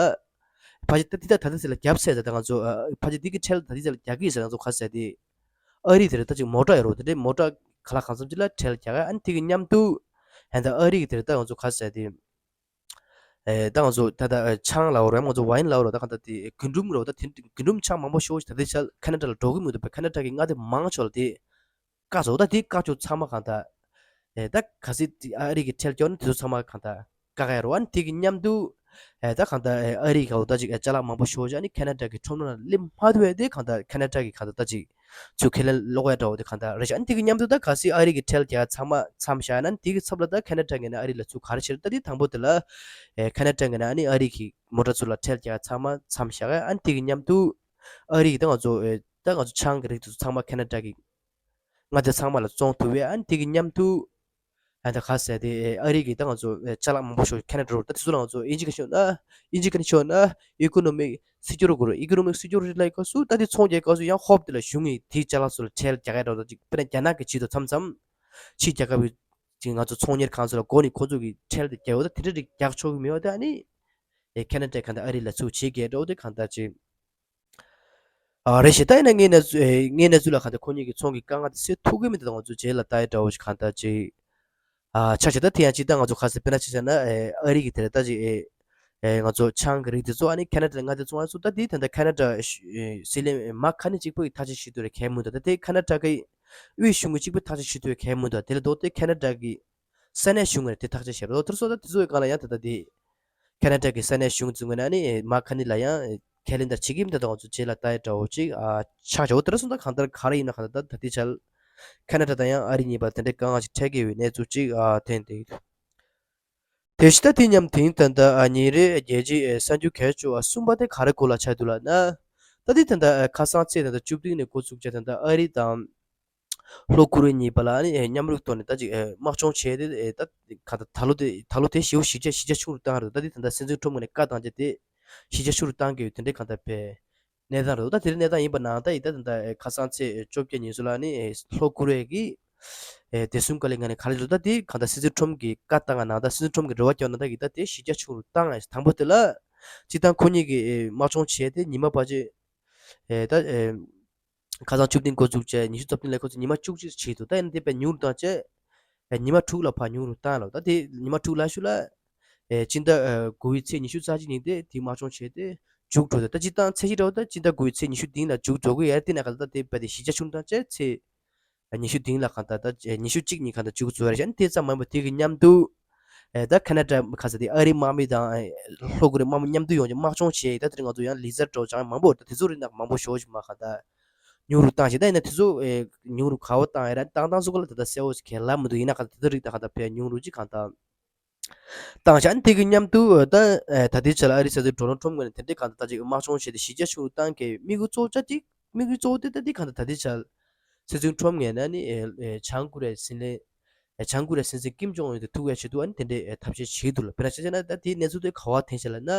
ཕ་ཅི་ད་དེ་ད་ད་དེ་ཚེ་ལ་རྒྱབ་ཟེར་ད་ང་ཚོ་ཨ་ཕ་ཅི་དེ་གི་ཁྲལ་ད་དེ་ཚེ་ལ་རྒྱག་གི་ཟེར་ང་ཚོ་ག་རེ་ཟེར་དེ་ཨ་རི་དེ་རེད། ད་ཅིག་མོ་ཊ་ཡོད་རོ། དེ་འདྲའི་མོ་ཊ་ག་ལ་གང་འཚམ་ཅིག་ལ་ཁྲལ་རྒྱག་ཨ་ནི་དེ་གི་མཉམ་དུ་ཨ་ད་ཨ་རི་གི་དེ་རེད། ད་ང་ཚོ་ག་རེ་ཟེར་དེ་ཨེ་ད་ང་ཚོ་ད་ད་ཨེ་ཆང་ལབ་རོ། ང་ཚོ་ཝའིན་ལབ་རོ། ད་གང་ལྟར་དེ་རྒུན་འབྲུམ་རོ། ད་དེ་རྒུན་འབྲུམ་ཆང་མང་པོ་ཤོར་ཞིག་ད་དེ་ཆ་ཁ་ན་ཌ་ལ་འགྲོ་གི་མི་འདུག་པས། ཁ་ན་ཌ་གི་མངའ་སྡེ་མང་ཆེ་བ་ལ་དེ་བཀག་སོང་། ད་དེ་བཀག་ཆོག་ཚང་མ་གང་ལྟར་ཨེ་ད་གལ་སྲིད་ཨ་རི་གི་ཁྲལ་སྐྱོར་ན་དེ་ཚོ་ཚང་མ་གང་ལྟར་བཀག་ཡ་རོ། ཨ་ནི་དེ་གི་མཉམ་དུ་ཨེ་ད་གང་ལྟར་ཨེ་ཨ་རི་གི་ད་ཅིག་ཨེ་ཅ་ལག་མང་པོ་ཤོར་ཞིག་ཨ་ནི་ཁ་ན་ཌ་གི་ཁྲོམ་ནང་ལ་སླེབས་མ་ཐུབ་པས། དེ་གང་ལྟར་ཁ་ན་ཌ་གི་གང་ལྟར་ད་ཅིག་ཚུར་ཁས་ལེན་སློག་ཡ་འདྲ་བོ་དེ་གང་ལྟར་རེད་ཤག་ཨ་ནི་དེ་གི་མཉམ་དུ་ད་གལ་སྲིད་ཨ་རི་གི་ཁྲལ་རྒྱག་ཚང་མ་མཚམས་བཞག་ན་ནི་དེ་གི་ཚབ་ལ་ད་ཁ་ན་ཌ་ངོས་ནས་ཨ་རི་ལ་ཚུར་ག་རེ་བྱེད་རེད། ད་དེ་དང་པོ་དེ་ལ་ཨེ་ཁ་ན་ཌ་ངོས་ནས་ཨ་ནི་ཨ་རི་གི་མོ་ཊ་ཚོ་ལ་ཁྲལ་རྒྱག་ཚང་མ་མཚམས་བཞག་ཨ་ནི་དེ་གི་མཉམ་དུ་ཨ་རི་གི་ད་ང་ཚོ་ཨེ་ད་ང་ཚོ་ཆང་གི་རིགས་དེ་ཚོ་ཚང་མ་ཁ་ན་ཌ་གི་མངའ་སྡེ་ཚང་མ་ལ་བཙོང་ཐུབ་པས། ཨ་ནི་དེ་གི་མཉམ་དུ་ཨ་ད་ག་རེ་ཟེར་དེ་ཨ་རི་གི་ད་ང་ཚོ་ཨེ་ཅ་ལག་མང་པོ་ཤོར་ཁ་ན་ཌ་རོ། ད་དེ་ཚོ་ལ་ང་ཚོ་ཨིན་ཇི་ག་ཤོར་ན་ཨིན་ཇི་ག་ནས་ཤོར་ན་ཨི་ཀོ་ནོ་མིག་སི་ཀུ་རི་ཊི་ལབ་དགོས་རེད། ཨི་ཀོ་ནོ་མིག་སི་ཀུ་རི་ཊི་ལབ་སྐབས་སུ་ད་དེ་ཚོང་རྒྱག་སྐབས་སུ་ཡང་ཧོབ་དེ་ལ་གཞུང་གིས་དེའི་ཅ་ལག་ཚོ་ལ་ཁྲལ་རྒྱག་ཡ་འདྲ་བོ་ཅིག་དཔེར་ན་རྒྱ་ནག་གི་ཆེད་དུ་མཚམས་མཚམས་ཕྱི་རྒྱལ་ཁབ་ཀྱི་ང་ཚོ་ཚོང་གཉེར་ཁང་ཚོ་ལ་སྒོ་ནས་ཁོ་ཚོ་གི་ཁྲལ་དེ་རྒྱག་འོ། ད་དེ་འདྲ་རིགས་རྒྱག་ཆོག་གི་མེད་པ་དེ་ཨ་ནི་ཨེ་ཁ་ན་ཌ་གང་ལྟར་ཨ་རི་ལ་ཚུར་བྱེད་དགོས་འདྲ་བོ་དེ་གང་ལྟར་ཅིག་ཨ་རེད་ཤག་ད་ཡིན་ན་ངས་ནས་ཚུ་ཨེ་ངས་ནས་ཚུ་ལ་གང་ལྟར་ཁོ་གཉིས་ཀྱི་ཚོང་གི་དཀའ་ངལ་དེ་སེལ་ཐུབ་ཀྱི་མེད་དེ། ད་ང་ཚོ་རྗེས་ལ་ལྟ་ཡ་འདྲ་བོ་ཞིག་གང་ལྟར་ཅིག་ཨ་ཆགས་ཤག་ད་དེ་ཡང་ཅིག་ད་ང་ཚོ་ག་རེ་ཟེར་དཔེར་ན་ཅིག་བྱས་ན་ཨེ་ཨ་རི་གི་དེ་ལ་ད་ཅིག་ཨེ་ཨེ་ང་ཚོ་ཆང་གི་རིགས་དེ་ཚོ་ཨ་ནི་ཁ་ན་ཌ་ལ་མངའ་སྡེ་བཙོང་ཡ་ཚོ་ད་དེ་ད་ལྟ་ཁ་ན་ཌ་ཨེ་སྲིད་བློན་མཱག་ཁ་ནི་གཅིག་པོ་གིས་ཐག་གཅོད་བྱེད་ཐུབ་རེད་གལ་མི་འདུག་ད་དེ་ཁ་ན་ཌ་གི་དབུས་གཞུང་གིས་གཅིག་པོས་ཐག་གཅོད་བྱེད་ཐུབ་རེད་གལ་མི་འདུག་དེ་ལ་ལྡོག་སྟེ་ཁ་ན་ཌ་གི་ས་གནས་གཞུང་ངོས་ནས་དེ་ཐག་གཅོད་བྱས་རོགས། དེར་སོང་ད་དེ་ཚོའི་སྒང་ལ་ཡང་ད་ལྟ་དེ་ཁ་ན་ཌ་གི་ས་གནས་གཞུང་ཚོའི་ངོས་ནས་ནི་མཱག་ཁ་ནི་ལ་ཡང་ཁས་ལེན་ལྟར་བྱེད་ཀྱི་མི་འདུག་ད་ང་ཚོ་རྗེས་ལ་ལྟ་ཡ་འདྲ་བོ་ཅིག་ཨ་ཆགས་བྱའོ། དེར་སོང་ད་གང་ལྟར་ག་རེ་ཡིན་ན་གང་ལྟར་ད་ད་ལྟའི་ཆར་ཁ་ན་ཌ་དང་ཡང་ཨ་རི་གཉིས་བར་དེ་འདྲའི་དཀའ་ངལ་ཞིག་འཕྲད་ཀྱི་ཡོད་གནས་ཚུལ་ཅིག་ཨ་ཐོན་ཏེ། དེ་བཞིན་ད་དེ་མཉམ་དེང་ད་ལྟ་ཨ་ཉིན་རེའི་རྒྱལ་སྤྱིའི་གསར་འགྱུར་གལ་ཆེ་བ་གསུམ་པ་དེ་ག་རེ་སྐོར་ལ་ཆགས་འདུག་ལབ་ན། ད་དེ་ད་ལྟ་ཁ་སང་ཚེས་ད་ལྟ་བཅུ་བདུན་ནས་འགོ་བཙུགས་བྱས་ད་ལྟ་ཨ་རི་དང་ལྷོ་ཀོ་རི་ཡ་གཉིས་བར་ལ་ཨ་ནི་མཉམ་རུབ་ཐོག་ནས་ད་ཅིག་དམག་སྦྱོང་བྱས་ཏེ་ད་ག་ད་ད་ལོ་དེ་ད་ལོ་དེ་ཞེ་པོ་གཞི་རྒྱ་གཞི་རྒྱ་ཆུང་རུ་བཏང་རེད། ད་དེ་ད་ལྟ་སྲིད་འཛིན་ཁྲོམ་ངོས་ནས་བཀའ་བཏང་རྒྱུ་དེ་གཞི་རྒྱ་ཆུང་རུ་བཏང་གི་ཡོད། དེ་འདྲའི་གང་ལྟར་བས་གནས་སྟངས་རེད། ད་དེ་རིང་གནས་སྟངས་ཡིན་པ་ནང་ད་ཡིན་ད་ད་ལྟ་ཁ་སང་ཚེས་བཅོ་བརྒྱད་ཉིན་སུ་ལ་ནི་ལྷོ་ཀོ་རི་ཡ་གི་བདེ་སྲུང་བཀའ་བློན་ངོས་ནས་ག་རེ་ལབ་ད་དེ་གང་ལྟར་སྲིད་འཛིན་ཁྲོམ་གྱི་བཀའ་བཏང་ང་ནང་ད་སྲིད་འཛིན་ཁྲོམ་གྱི་རེ་བ་བརྒྱབ་ན་ད་ཡིན་ད་དེ་གཞི་རྒྱ་ཆུང་རུ་བཏང་ང་དང་པོ་དེ་ལ་སྤྱིར་བཏང་ཁོ་གཉིས་ཀྱིས་དམག་སྦྱོང་བྱས་ཏེ་ཉི་མ་ཕལ་ཆེར་ད། ཁ་སང་བཅུ་བདུན་འགོ་འཛུགས་བྱས་ཉི་ཤུ་རྩ་བདུན་ལ་ཁོ་ཚོ་ཉི་མ་བཅུ་གཅིག་བྱས་འདུག་ད་ཡིན་དེ་བས་ཉུང་རུ་བཏང་བྱས། ཉི་མ་དྲུག་ལ་ཕར་ཉུང་རུ་བཏང་ལ། ད་དེ་ཉི་མ་དྲུག་ལ་ཤུ་ལ། ཨེ་སྤྱི་ཟླ་ཨ་དགུ་པའི་ཚེས་ཉི་ཤུ་རྩ་གཅིག་ཉིན་དེ་དེ་དམག་སྦྱོང་བྱས་ཏེ་མཇུག་འགྲོ། ད་ད་སྤྱིར་བཏང་ཚད་གཞི་འདྲ་བོ་ད་སྤྱི་ཟླ་དགུ་པའི་ཚེས་ཉི་ཤུ་བདུན་ལ་མཇུག་འགྲོ་གི་ཡ། དེ་ན་ག་ད་དེ་བས་དེ་གཞིས་ཆགས་ཆུང་དང་བཅས་ཚེས་ཉི་ཤུ་བདུན་ལ་གང་ལྟར་ད་ཉི་ཤུ་གཅིག་ཉིན་གང་ལྟར་མཇུག་རྫོགས་རེད་ཤག་དེ་ཙམ་མ་ཡིན་པ་དེ་གི་མཉམ་དུ་ཨེ་ད་ཁ་ན་ཌ་ག་ས་དེ་ཨ་རིའི་དམག་མི་དང་ཨེ་ལྷོ་ཀོ་རི་ཡའི་དམག་མི་མཉམ་དུ་ཡོང་ཅིག་དམག་སྦྱོང་བྱས། ད་དེ་རིང་ང་ཚོ་ཡང་ལི་ཛར་འདྲ་བོ་ཅང་མང་པོ་ད་དེ་ཚོ་རིགས་ནང་མང་པོ་ཞེ་པོ་ཞིག་མ་གང་ལྟར་ཉུང་རུ་བཏང་ཞིག་ད་ཡིན་ན་དེ་ཚོ་ཨེ་ཉུང་རུ་ག་བ་བཏང་ཡ་ར་བཏང་སྟངས་སུ་ག་ལ་ད་ད་གསལ་པོ་ཞིག་གང་ལ་མི་འདུག་ཡིན་ན་གང་ལྟར་དེ་ཚོ་རིགས་ད་གང་ལྟར་ཕལ་ཉུང་རུ་ཅིག་གང་ལྟར། བཏང་བྱ་ནི་དེ་གི་མཉམ་དུ་ད་ད་ལྟའི་ཆ་ལ་ཨ་རིའི་སྲིད་འཛིན་ཌོ་ནལ་ཊམ་ངོས་ནས་དེ་འདྲའི་གང་ལྟར་ད་ཅིག་དམག་སྦྱོང་བྱས་ཏེ་གཞི་རྒྱ་ཆུང་རུ་བཏང་གི་དམིགས་ཡུལ་གཙོ་བོ་ཅིག་དམིགས་ཡུལ་གཙོ་བོ་དེ་ད་འདི་གང་ལྟར་ད་ལྟའི་ཆ་ལ་སྲིད་འཛིན་ཊམ་ངོས་ནས་ནི་བྱང་ཀོ་རི་ཡའི་སྲིད་བློན་བྱང་ཀོ་རི་ཡའི་སྲིད་འཛིན་ཀིམ་ཇོང་ཨུན་དེ་ཐུག་ཡ་ཆེད་དུ་ཨ་ནི་དེ་འདྲའི་ཐབས་ཤེས་བྱེད་འདུག་ལ། དཔེར་ན་ཆ་བཞག་ན་ད་དེའི་གནས་ཚུལ་དེ་ག་བ་འཐེན་བྱས་ལབ་ན།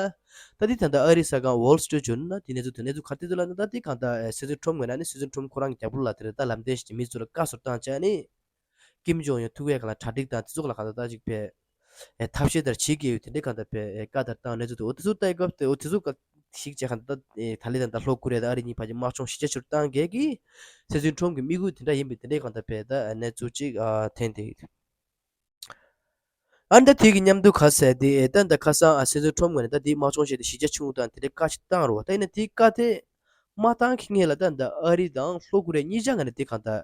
ད་འདི་ད་ལྟ་ཨ་རིའི་གསར་ཁང་Wall Street Journal་ན་དེའི་གནས་ཚུལ་དེ་གནས་ཚུལ་ག་རེ་བཏོན་འདུག་ལབ་ན། ད་འདི་གང་ལྟར་སྲིད་འཛིན་ཊམ་ངོས་ནས་ནི་སྲིད་འཛིན་ཊམ་ཁོ་རང་གི་རྒྱབ་ལོགས་ལ་དེ་འདྲ་ད་ལམ་སྟོན་ཞིག་མི་ཚོ་ལ་བཀའ་ཟུར་བཏང་བྱས་ནི། ཀིམ་ཇོང་ཡོན་ཐུག་ཡས་ག་ལ་གྲ་སྒྲིག་དང་དེ་ཚོ་ག་ལ་ག་ད་ལྟ་ཅིག་པའི་ཨེ་ཐབས་ཤེས་དེར་བྱེད་ཀྱི་ཡོད་དེ་འདྲའི་ག་ད་པའི་ཨེ་བཀའ་དར་བཏང་གནས་ཚུལ་འདུག་འོ་དེ་ཚོ་ལྟ་ཡི་སྐབས་དེ་འོ་དེ་ཚོ་ག་ཞིག་བྱས་ག་ད་ལྟ་ཨེ་ད་ལི་དང་ད་ལྷོ་ཀོ་རི་ཡ་དང་ཨ་རི་གཉིས་བར་གྱི་དམག་སྦྱོང་གཞི་རྒྱ་ཆེ་རུ་བཏང་གས་ཀྱི་སྲིད་འཛིན་ཊམ་གྱི་དམིགས་ཡུལ་དེ་འདྲ་ཡིན་པའི་དེ་འདྲའི་ག་ད་པའི་ད་གནས་ཚུལ་ཅིག་ཨ་འཐེན་ཏེ་ཡོད། ཨ་ནི་ད་དེ་གི་མཉམ་དུ་ག་ཟེར་དེ་ཨེ་ད་ད་ཁ་སང་ཨ་སྲིད་འཛིན་ཊམ་ངོས་ནས་ད་དེ་དམག་སྦྱོང་བྱས་ཏེ་གཞི་རྒྱ་ཆུང་དང་དེ་འདྲའི་བཀའ་ཞིག་བཏང་རོགས། ད་ཡིན་ན་དེའི་བཀའ་དེ་མ་བཏང་གི་ངེས་ལ་ད་ད་ཨ་རི་དང་ལྷོ་ཀོ་རི་ཡ་གཉིས་ཆ་ངོས་ནས་དེ་གང་ལྟར་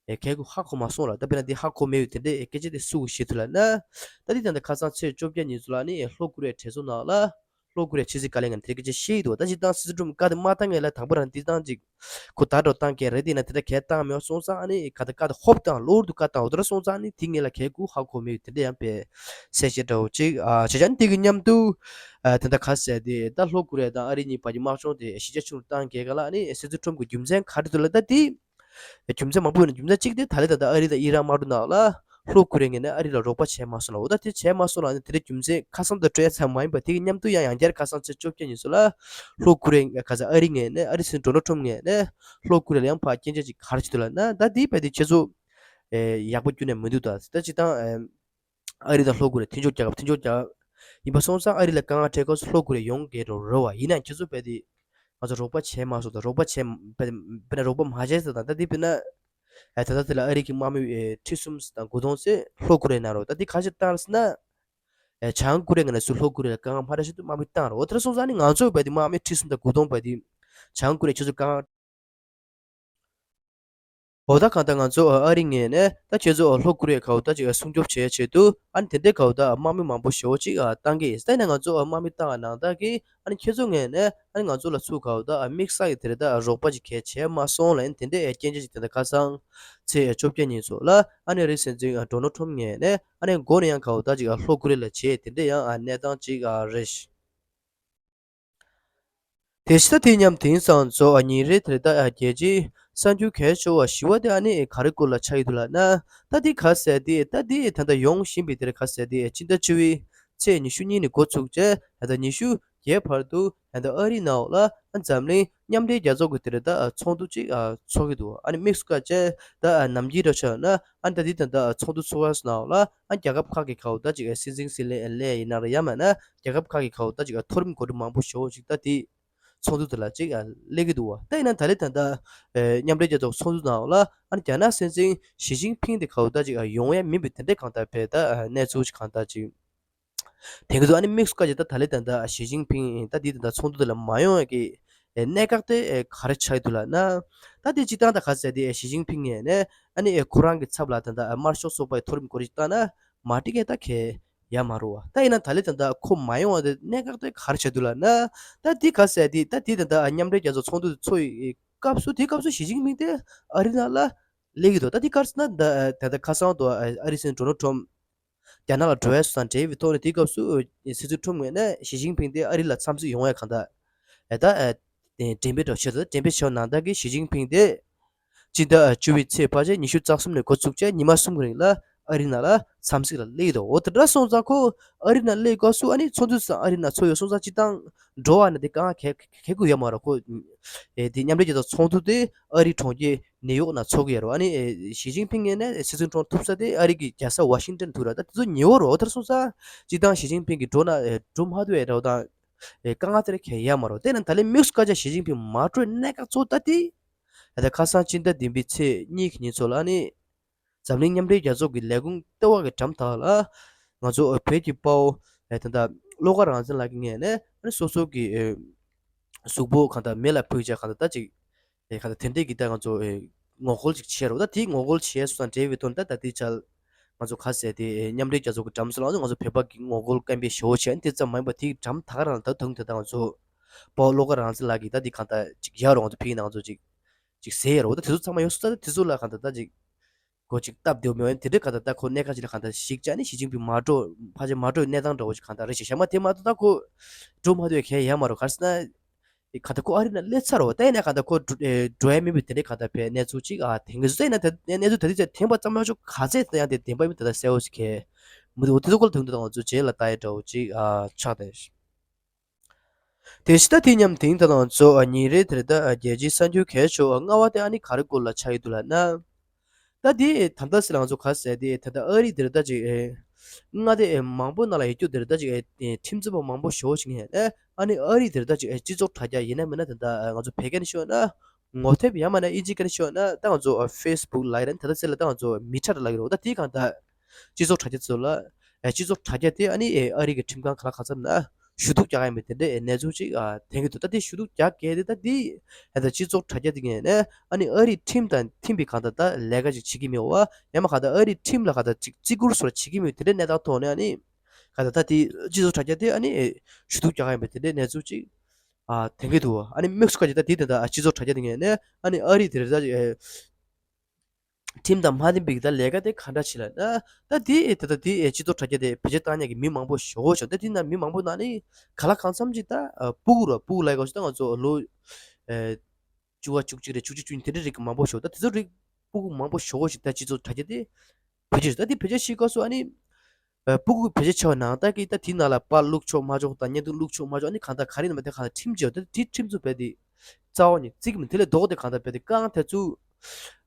ཨེ་གལ་གུ་ཧ་གོ་མ་སོང་ལ། ད་དཔེར་ན་དེ་ཧ་གོ་མེད་པའི་དེ་འདྲའི་ཨེ་སྐད་ཆ་དེ་སུ་གིས་བཤད་ཐུབ་ལབ་ན། ད་དེ་ད་ད་ཁ་སང་ཚེས་བཅོ་བརྒྱད་ཉིན་ཚོ་ལ་ནི་ཨེ་ལྷོ་ཀོ་རི་ཡའི་གྲོས་ཚོགས་ནང་ལ་ལྷོ་ཀོ་རི་ཡའི་ཕྱི་སྲིད་བཀའ་བློན་ངོས་ནས་དེ་སྐད་ཆ་བཤད་ཡི་འདུག་ད་སྤྱིར་བཏང་སྲིད་འཛིན་ཊམ་བཀའ་དེ་མ་བཏང་ངེས་ལ་དང་པོ་རང་དེ་བཏང་ཅིག་ཁོ་ད་འགྲོ་བཏང་གི་རེད། དེ་ན་དེ་འདྲ་གལ་བཏང་མེད་སོང་ཙང་ཨ་ནི་ག་ད་བཀའ་དེ་ཧོབ་བཏང་གློ་བུར་དུ་བཀའ་བཏང་འོ་དེ་འདྲ་སོང་ཙང་ཨ་ནི་དེ་ངེས་ལ་གལ་གུ་ཧ་གོ་མེད་དེ་འདྲ་ཡང་པའི་གསལ་བཤད་འདྲ་བོ་ཅིག་ཨ་བྱས་ཙང་དེ་གི་མཉམ་དུ་ཨ་དེ་འདྲ་ག་ཟེར་དེ་ད་ལྷོ་ཀོ་རི་ཡ་དང་ཨ་རི་གཉིས་བར་གྱི་དམག་སྦྱོང་དེ་གཞི་རྒྱ་ཆུང་རུ་བཏང་གི་ག་ལ་ཨ་ནི་སྲིད་འཛིན་ཊམ་གི་རྒྱུ་མཚན་ག་རེ་འདུག་ལ་ད་དེ་རྒྱུ་མཚན་མང་པོ་ཡོད་ན་རྒྱུ་མཚན་གཅིག་དེ་ད་ལི་ད་ད་ཨ་རི་དང་ཨི་རན་དམག་འཁྲུག་ནང་ལ་ལྷོ་ཀོ་རི་ཡ་ངོས་ནས་ཨ་རི་ལ་རོགས་པ་བྱས་མ་སོང་ལ། འོ་ད་དེ་བྱས་མ་སོང་ལ་ཨ་ནི་དེ་འདྲ་རྒྱུ་མཚན་ཁ་སང་དང་འཕྲོད་ཡ་ཙམ་མ་ཡིན་པ་དེ་གི་མཉམ་དུ་ཡང་ཡང་བསྐྱར་ཁ་སང་ཚེས་བཅོ་བརྒྱད་ཉིན་སུ་ལ་ལྷོ་ཀོ་རི་ཡ་ག་ས་ཨ་རི་ངོས་ནས་ཨ་རི་སྲིད་འཛིན་ཌོ་ནལ་ཊམ་ངོས་ནས་ལྷོ་ཀོ་རི་ཡ་ལ་ཡང་ཕར་སྐྱོན་བརྗོད་ཅིག་ག་རེ་བྱེད་འདུག་ལབ་ན། ད་དེ་བས་དེ་ཁྱེད་ཚོ་ཨེ་ཡག་པོ་ཁྱོན་ནས་མི་འདུག་ད་ད་ཅི་ད་ཨེ་ཨ་རི་དང་ལྷོ་ཀོ་རི་ཡ་མཐུན་ཕྱོགས་རྒྱལ་ཁབ་མཐུན་ཕྱོགས་རྒྱལ་ཁབ་ཡིན་པ་སོང་ཙང་ཨ་རི་ལ་དཀའ་ངལ་འཕྲད་སྐབས་སུ་ལྷོ་ཀོ་རི་ཡ་ཡོང་གི་རེད་བ། ཡིན་ན་ཁྱེད་ཚོ་བས་དེ་ང་ཚོ་རོགས་པ་བྱས་མ་སོང་དང་རོགས་པ་བྱས་དཔེར་ན་རོགས་པ་མ་བྱས་ཟེར་དང་ད་དེ་དཔེར་ན་ཨེ་ད་ལྟ་དེ་ལ་ཨ་རི་གི་དམག་མི་ཨེ་ཁྲི་གསུམ་དང་དགུ་སྟོང་ཙམ་ལྷོ་ཀོ་རི་ཡ་ནང་རོགས། ད་དེ་ག་ཞིག་བཏང་ཟེར་ན་ཨེ་བྱང་ཀོ་རི་ཡ་ངོས་ནས་སུ་ལྷོ་ཀོ་རི་ཡ་ལ་དཀའ་ངལ་མ་འཕྲད་ཆེད་དུ་དམག་མི་བཏང་རོགས། དེ་འདྲ་སོང་ཙང་ནི་ང་ཚོ་བས་དེ་དམག་མི་ཁྲི་གསུམ་དང་དགུ་སྟོང་བས་དེ་བྱང་ཀོ་རི་ཡ་ཁྱེད་ཚོ་དཀའ་ངལ། འོ་ད་གང་ལྟར་ང་ཚོ་ཨ་རི་ངོས་ནས་ད་ཁྱེད་ཚོ་ལྷོ་ཀོ་རི་ཡ་ག་བ་ད་ཅིག་སྲུང་སྐྱོབ་བྱེད་ཆེད་དུ་ཨ་ནི་དེ་འདྲའི་ག་བ་ད་དམག་མི་མང་པོ་ཞེ་པོ་ཅིག་བཏང་གི་ཡིན། ད་ཡིན་ན་ང་ཚོ་དམག་མི་བཏང་བ་ནང་ལྟར་གྱི་ཨ་ནི་ཁྱེད་ཚོ་ངོས་ནས་ཨ་ནི་ང་ཚོ་ལ་ཚུར་ག་བ་ད་དམིགས་བསལ་གྱི་དེ་རེད་ད་རོགས་པ་ཅིག་གལ་བྱས་མ་སོང་ལབ་ཡིན། དེ་འདྲའི་སྐྱོན་བརྗོད་ཅིག་དེ་འདྲ་ཁ་སང་ཚེས་བཅོ་བརྒྱད་ཉིན་ཚོ་ལ་ཨ་ནི་ཨ་རིའི་སྲིད་འཛིན་ཌོ་ནལ་ཊམ་ངོས་ནས་ཨ་ནི་མགོ་ནས་ཡང་ག་བ་ད་ཅིག་ལྷོ་ཀོ་རི་ཡ་ལ་བྱས་དེ་འདྲའི་ཡང་གནས་སྟངས་ཅིག་རེད། དེ་ཕྱི་ད་དེ་མཉམ་དེང་སང་ཚོ་ཉིན་རེ་དེར་ད་རྒྱལ་སྤྱིའི་གསར་འགྱུར་གལ་ཆེ་བ་བཞི་བ་དེ་ཨ་ནི་ག་རེ་སྐོར་ལ་ཆགས་ཡོད་འདུག་ལབ་ན། ད་དེ་ག་ཟེར་དེ་ད་དེ་ད་ལྟ་ཡོང་བཞིན་པའི་དེར་ག་ཟེར་དེ་སྤྱི་ཟླ་བཅུ་པའི་ཚེས་ཉི་ཤུ་གཉིས་ནས་འགོ་ཚུགས་བྱས་ད་ལྟ་ཉི་ཤུ་བརྒྱད་བར་དུ་ད་ལྟ་ཨ་རིའི་ནང་ལ་འཛམ་གླིང་མཉམ་འབྲེལ་རྒྱལ་ཚོགས་ཀྱི་དེར་ད་ཚོགས་འདུ་ཅིག་ཚོགས་ཀྱི་འདུག་ཨ་ནི་དམིགས་སུ་བཀར་བྱས་ད་ནམ་རྒྱུན་འདྲ་ཆགས་ན་ཨ་ནི་ད་དེ་ད་ལྟ་ཚོགས་འདུ་ཚོགས་ཡ་ནང་ལ་ཨ་རྒྱལ་ཁབ་ཁག་གི་ག་བ་ད་ཅིག་སྲིད་འཛིན་སྲིད་བློན་ལས་ཡིན་ན་རེད་ཡང་མིན་ན། རྒྱལ་ཁབ་ཁག་གི་ག་བ་ད་ཅིག་མཐོ་རིམ་འགོ་ཁྲིད་མང་པོ་ཞེ་པོ་ཅིག་ད་དེ་ཚོགས་འདུ་དེ་ལ་ཅིག་སླེབས་ཀྱི་འདུག་བ། ད་ཡིན་ན་ད་ལན་ད་ལྟ་མཉམ་འབྲེལ་རྒྱལ་ཚོགས་ཚོགས་འདུ་ནང་ལ་ཨ་ནི་རྒྱ་ནག་སྲིད་འཛིན་ཞི་ཅིན་ཕིང་དེ་ག་བ་ད་ཅིག་ཡོང་ཡ་མིན་པའི་དེ་འདྲའི་གང་ལྟར་བས་ད་གནས་ཚུལ་ཅིག་གང་ལྟར་ཅིག་དེང་གི་འདུག་ཨ་ནི་དམིགས་སུ་བཀར་ཅིག་ད་ད་ལན་ད་ལྟ་ཞི་ཅིན་ཕིང་ད་དེ་ད་ལྟ་ཚོགས་འདུ་དེ་ལ་མ་ཡོང་ཡ་གི་གནད་འགག་དེ་ག་རེ་ཆགས་ཡོད་འདུག་ལབ་ན། ད་དེ་སྤྱིར་བཏང་ད་ག་ཟེར་དེ་ཞི་ཅིན་ཕིང་ངོས་ནས་ཨ་ནི་ཁོ་རང་གི་ཚབ་ལ་ད་ལྟ་དམར་ཤོག་ཚོགས་པའི་མཐོ་རིམ་འགོ་ཁྲིད་ཅིག་བཏང་ན་མ་འགྲིག་གི་ད་གལ་ཡ་མ་རུང་བ། ད་ཡིན་ན་ད་ལན་ད་ལྟ་ཁོ་མ་ཡོང་བ་དེ་གནད་འགག་དེ་ག་རེ་ཆགས་འདུག་ལབ་ན། ད་དེ་ག་ཟེར་དེ་ད་དེ་ད་ལྟ་མཉམ་འབྲེལ་རྒྱལ་ཚོགས་ཚོགས་འདུ་ཚོགས་ཡི་སྐབས་སུ་དེ་སྐབས་སུ་ཞི་ཅིན་ཕིང་དེ་ཨ་རི་ནང་ལ་སླེབས་ཀྱི་འདུག་ད་དེ་ག་རེ་ཟེར་ན་ད་ད་ལྟ་ཁ་སང་དུ་ཨ་རིའི་སྲིད་འཛིན་ཌོ་ནལ་ཊམ་རྒྱ་ནག་ལ་འགྲོ་ཡ་སོགས་དང་འབྲེལ་བའི་ཐོག་ནས་དེ་སྐབས་སུ་སྲིད་འཛིན་ཊམ་ངོས་ནས་ཞི་ཅིན་ཕིང་དེ་ཨ་རི་ལ་འཚམས་གཟིགས་ཡོང་ཡ་གང་ལྟར་ད་འགྲེམས་སྤེལ་འདྲ་བྱས་འདུག་འགྲེམས་སྤེལ་བྱས་པ་ནང་ལྟར་གྱི་ཞི་ཅིན་ཕིང་དེ་སྤྱི་ཟླ་བཅུ་པའི་ཚེས་ཕལ་ཆེར་ཉི་ཤུ་རྩ་གསུམ་ནས་འགོ་ཚུགས་བྱས་ཉི་མ་གསུམ་གྱི་རིང་ལ་ཨ་རི་ནང་ལ་འཚམས་གཟིགས་ལ་སླེབས་ཡོད་འདུག་འོ་དེ་འདྲ་སོང་ཙང་ཁོ་ཨ་རི་ནང་སླེབས་སྐབས་སུ་ཨ་ནི་ཚོགས་འདུ་སང་ཨ་རི་ནང་ཚོགས་ཡོད་སོང་ཙང་སྤྱིར་བཏང་འགྲོ་བ་ན་དེ་གང་ག་ག་གི་ཡོད་མ་རེད། ཁོ་ཨེ་དེ་མཉམ་འབྲེལ་རྒྱལ་ཚོགས་ཚོགས་འདུ་དེ་ཨ་རི་གྲོང་ཁྱེར་ནིའུ་ཡོག་ནང་ཚོགས་ཀྱི་ཡོད་རེད། ཨ་ནི་ཨེ་ཞི་ཅིན་ཕིང་ངོས་ནས་སྲིད་འཛིན་ཊམ་ཐུག་ས་དེ་ཨ་རི་གི་རྒྱལ་ས་ཝ་ཤིང་ཊོན་ཐུག་ར། ད་དེ་ཚོ་ཉེ་བོ་རེད། འོ་དེར་སོང་ཙང་སྤྱིར་བཏང་ཞི་ཅིན་ཕིང་གིས་འགྲོ་ན་ཨེ་འགྲོ་མ་ཐུབ་ཡ་འདྲ་བོ་དང་ཨེ་དཀའ་ངལ་དེ་རེད་གང་ཡང་མ་རེད། དེ་ན་ད་ལན་དམིགས་སུ་བཀར་བྱས་ཞི་ཅིན་ཕིང་མ་འགྲོ་གནད་འགག་གཙོ་བོ་ད་དེ་ད་ཁ་སང་སྤྱི་ཟླ་བདུན་པའི་ཚེས་གཉིས་ཀྱི་ཉིན་ཚོ་ལ་ཨ་ནི་ འཛམ་གླིང་མཉམ་འབྲེལ་རྒྱལ་ཚོགས་ཀྱི་ལས་ཁུངས་ལྟེ་བ་གི་འགྲམ་དག་ལ་ང་ཚོ་བོད་ཀྱི་དཔའ་བོ་ད་ལྟ་བློ་དགའ་རང་བཙན་ལགས་ཀྱི་ངོས་ནས་སོ་སོ་གི་གཟུགས་པོ་གང་ལྟར་མེ་ལ་ཕུལ་བྱས་གང་ལྟར་ད་ཅིག་ཨེ་ག་ད་དེ་འདྲས་ཀྱི་ད་ང་ཚོ་ཨེ་ངོ་རྒོལ་ཅིག་བྱས་རོགས། ད་དེའི་ངོ་རྒོལ་བྱས་སོང་དང་འབྲེལ་བའི་དོན་ད་ད་ལྟའི་ཆར་ང་ཚོ་ག་ཟེར་དེ་ཨེ་མཉམ་འབྲེལ་རྒྱལ་ཚོགས་ཀྱི་འགྲམ་ས་ལ་ང་ཚོ་བོད་པ་གི་ངོ་རྒོལ་སྐད་འབོད་ཞེ་པོ་བྱས་ནས་དེ་ཙམ་མ་ཡིན་པ་དེའི་འགྲམ་ད་ག་རང་ད་དུང་དེ་ད་ང་ཚོ་དཔའ་བོ་བློ་དགའ་རང་བཙན་ལགས་ཀྱིས་ད་དེ་གང་ད་ཅིག་ཡར་རོགས་ང་ཚོ་ཕིག་ནང་ང་ཚོ་ཅིག་ཅིག་ཟེར་ཡ་རོགས། ད་དེ་ཚོ་ཚང་མ་ཡོད་སོང་ད་དེ་ཚོ་ལ་གང་ད་ད་ཅིག་ཁོ་ཅིག་སྟབས་བདེ་བོ་མེད་པ་དེ་འདྲས་གང་ད་ད་ཁོ་གནད་འགག་ཅིག་ལ་གང་ད་ཞིག་བྱས་ནས་ཞི་ཅིན་ཕིང་མ་འགྲོ་ཕལ་ཆེར་མ་འགྲོ་གནས་སྟངས་འདྲ་བོ་ཅིག་གང་ད་རེད་ཞེ་ཞག་མ་དེ་མ་གཏོགས་ད་ཁོ་འགྲོ་མ་ཐུབ་ཡ་གང་ཡང་ཡོད་མ་རེད། ག་རེ་ཟེར་ན། ག་ད་ཁོ་ཨ་རི་ནང་སླེབས་ཚར་བ་ད་ཡིན་ན་ག་ད་ཁོ་འགྲོ་ཨེ་འགྲོ་ཡ་མེད་པའི་དེ་འདྲའི་ག་ད་བའི་གནས་ཚུལ་ཅིག་ཨ་དེང་གི་ཟེར་ན་ད་གནས་ཚུལ་ད་ལྟའི་ཆར་ཐེངས་པ་ཙམ་མ་ཆོག་ག་ཚད་ད་ཡང་དེ་བདེན་པ་མིན་ད་ད་གསལ་བོ་ཞིག་གས་མི་འདུག་དེ་ཚོ་སྐོར་དོན་དུ་ང་ཚོ་རྗེས་ལ་ལྟ་ཡ་འདྲ་བོ་ཅིག་ཨ་ཆགས་བསྡད། དེ་ཕྱི་ད་དེ་མཉམ་དེང་ད་ང་ཚོ་ཨ་ཉིན་རེ་དེར་ད་ཨ་རྒྱལ་སྤྱིའི་གསར་འགྱུར་གལ་ཆེ་བ་ལྔ་པ་དེ་ཨ་ནི་ག་རེ་སྐོར་ལ་ཆགས་ཡོད་འདུག་ལབ་ན། ད་དེ་ད་ལྟ་སི་ལང་ཚོ་ག་ཟེར་དེ་ད་ལྟ་ཨ་རི་དེར་ད་ཅིག་ཨེ་མངའ་སྡེ་ཨེ་མང་པོ་ནང་ལ་ཡོད་རྒྱུ་དེར་ད་ཅིག་ཨེ་ཁྲིམས་རྩོད་པ་མང་པོ་ཞེ་པོ་ཞིག་ཡིན་ཨེ་ཨ་ནི་ཨ་རི་དེར་ད་ཅིག་ཨེ་སྤྱི་ཚོགས་དྲ་རྒྱ་ཡིན་ན་མིན་ན་དེ་ད་ང་ཚོ་བོད་སྐད་ནས་ཤོད་ན་ངོ་དེབ་ཡང་མིན་ན་ཨིན་ཇི་སྐད་ནས་ཤོད་ན་ད་ང་ཚོ་ཨེ་ཕེ་སི་བུག་ལབ་ཡ་རེད། ད་ལྟ་སི་ལ་ད་ང་ཚོ་མི་ཊར་ལབ་ཀྱི་རེད། ད་དེ་གང་ད་སྤྱི་ཚོགས་དྲ་རྒྱ་ཚོ་ལ་ཨེ་སྤྱི་ཚོགས་དྲ་རྒྱ་དེ་ཨ་ནི་ཨེ་ཨ་རི་གི་ཁྲིམས་ཁང་ག་ལ་གང་འཚམ་ན། ཞུ་གཏུག་རྒྱག་ཡ་མེད་དེ་འདྲའི་གནས་ཚུལ་ཅིག་ཨ་དེང་གི་འདུག་ད་དེ་ཞུ་གཏུག་རྒྱག་གལ་ཏེ་ད་དེ་ཨ་ད་སྤྱི་ཚོགས་དྲ་རྒྱ་དེ་ངས་ནས་ཨ་ནི་ཨ་རིའི་ཁྲིམས་དང་མཐུན་པའི་གང་ལྟར་ད་ལས་ཀ་ཅིག་བྱེད་ཀྱི་མེད་པ་ཡང་མ་གང་ལྟར་ཨ་རིའི་ཁྲིམས་ལ་གང་ལྟར་ཅིག་བརྩི་བཀུར་སོགས་བྱེད་ཀྱི་མེད་དེ་འདྲའི་གནས་སྟངས་ཐོག་ནས་ཨ་ནི་གང་ལྟར་ད་དེ་སྤྱི་ཚོགས་དྲ་རྒྱ་དེ་ཨ་ནི་ཞུ་གཏུག་རྒྱག་ཡ་མེད་དེ་འདྲའི་གནས་ཚུལ་ཅིག་ཨ་དེང་གི་འདུག་ཨ་ནི་དམིགས་སུ་བཀར་ཅིག་ད་དེ་དེ་ད་སྤྱི་ཚོགས་དྲ་རྒྱ་དེ་ངས་ནས་ཨ་ནི་ཨ་རི་དེ་རེད་ད་ཁྲིམས་དང་མ་མཐུན་པའི་ད་ལས་ཀ་དེ་ག་འདྲ་བྱེད་ལ་ན། ད་དེ་ད་ལྟ་དེ་སྤྱི་ཚོགས་དྲ་རྒྱ་དེ་བེད་སྤྱོད་བཏང་མཁན་གྱི་མི་མང་པོ་ཞེ་པོ་ཞིག་ད་དེ་ན་མི་མང་པོ་ན་ནི་ག་ལ་གང་འཚམ་ཅིག་ད་སྤུ་གུ་ར་སྤུ་གུ་ལ་གོ་ཞིག་ད་ང་ཚོ་ལོ་བཅུ་པ་བཅུ་གཅིག་རེད་བཅུ་གཅིག་བཅུ་གཉིས་དེ་འདྲའི་རིགས་མང་པོ་ཞིག་ད་དེ་ཚོ་རིགས་སྤུ་གུ་མང་པོ་ཞེ་པོ་ཞིག་ད་སྤྱི་ཚོགས་དྲ་རྒྱ་དེ་བེད་སྤྱོད་ད་དེ་བེད་སྤྱོད་བྱེད་སྐབས་སུ་ཨ་ནི། ཨ་སྤུ་གུ་བེད་སྤྱོད་བྱས་པ་ནང་ལྟར་གྱི་ད་དེའི་ནང་ལ་པར་བླུགས་ཆོག་མ་ཆོག་དང་བརྙན་ཐུང་བླུགས་ཆོག་མ་ཆོག་ཨ་ནི་གང་ལྟར་ག་རེ་ཡིན་ན་མ་དེ་གང་ལྟར་ཁྲིམས་བརྗོད་ད་དེ་ཁྲིམས་ཚུགས་བས་དེ་རྩ་བ་ནས་བརྩི་གི་མི་དེ་ལས་ལྡོག་སྟེ་གང་ལྟར་བས་དེ་རྐང་དེ་ཚུགས་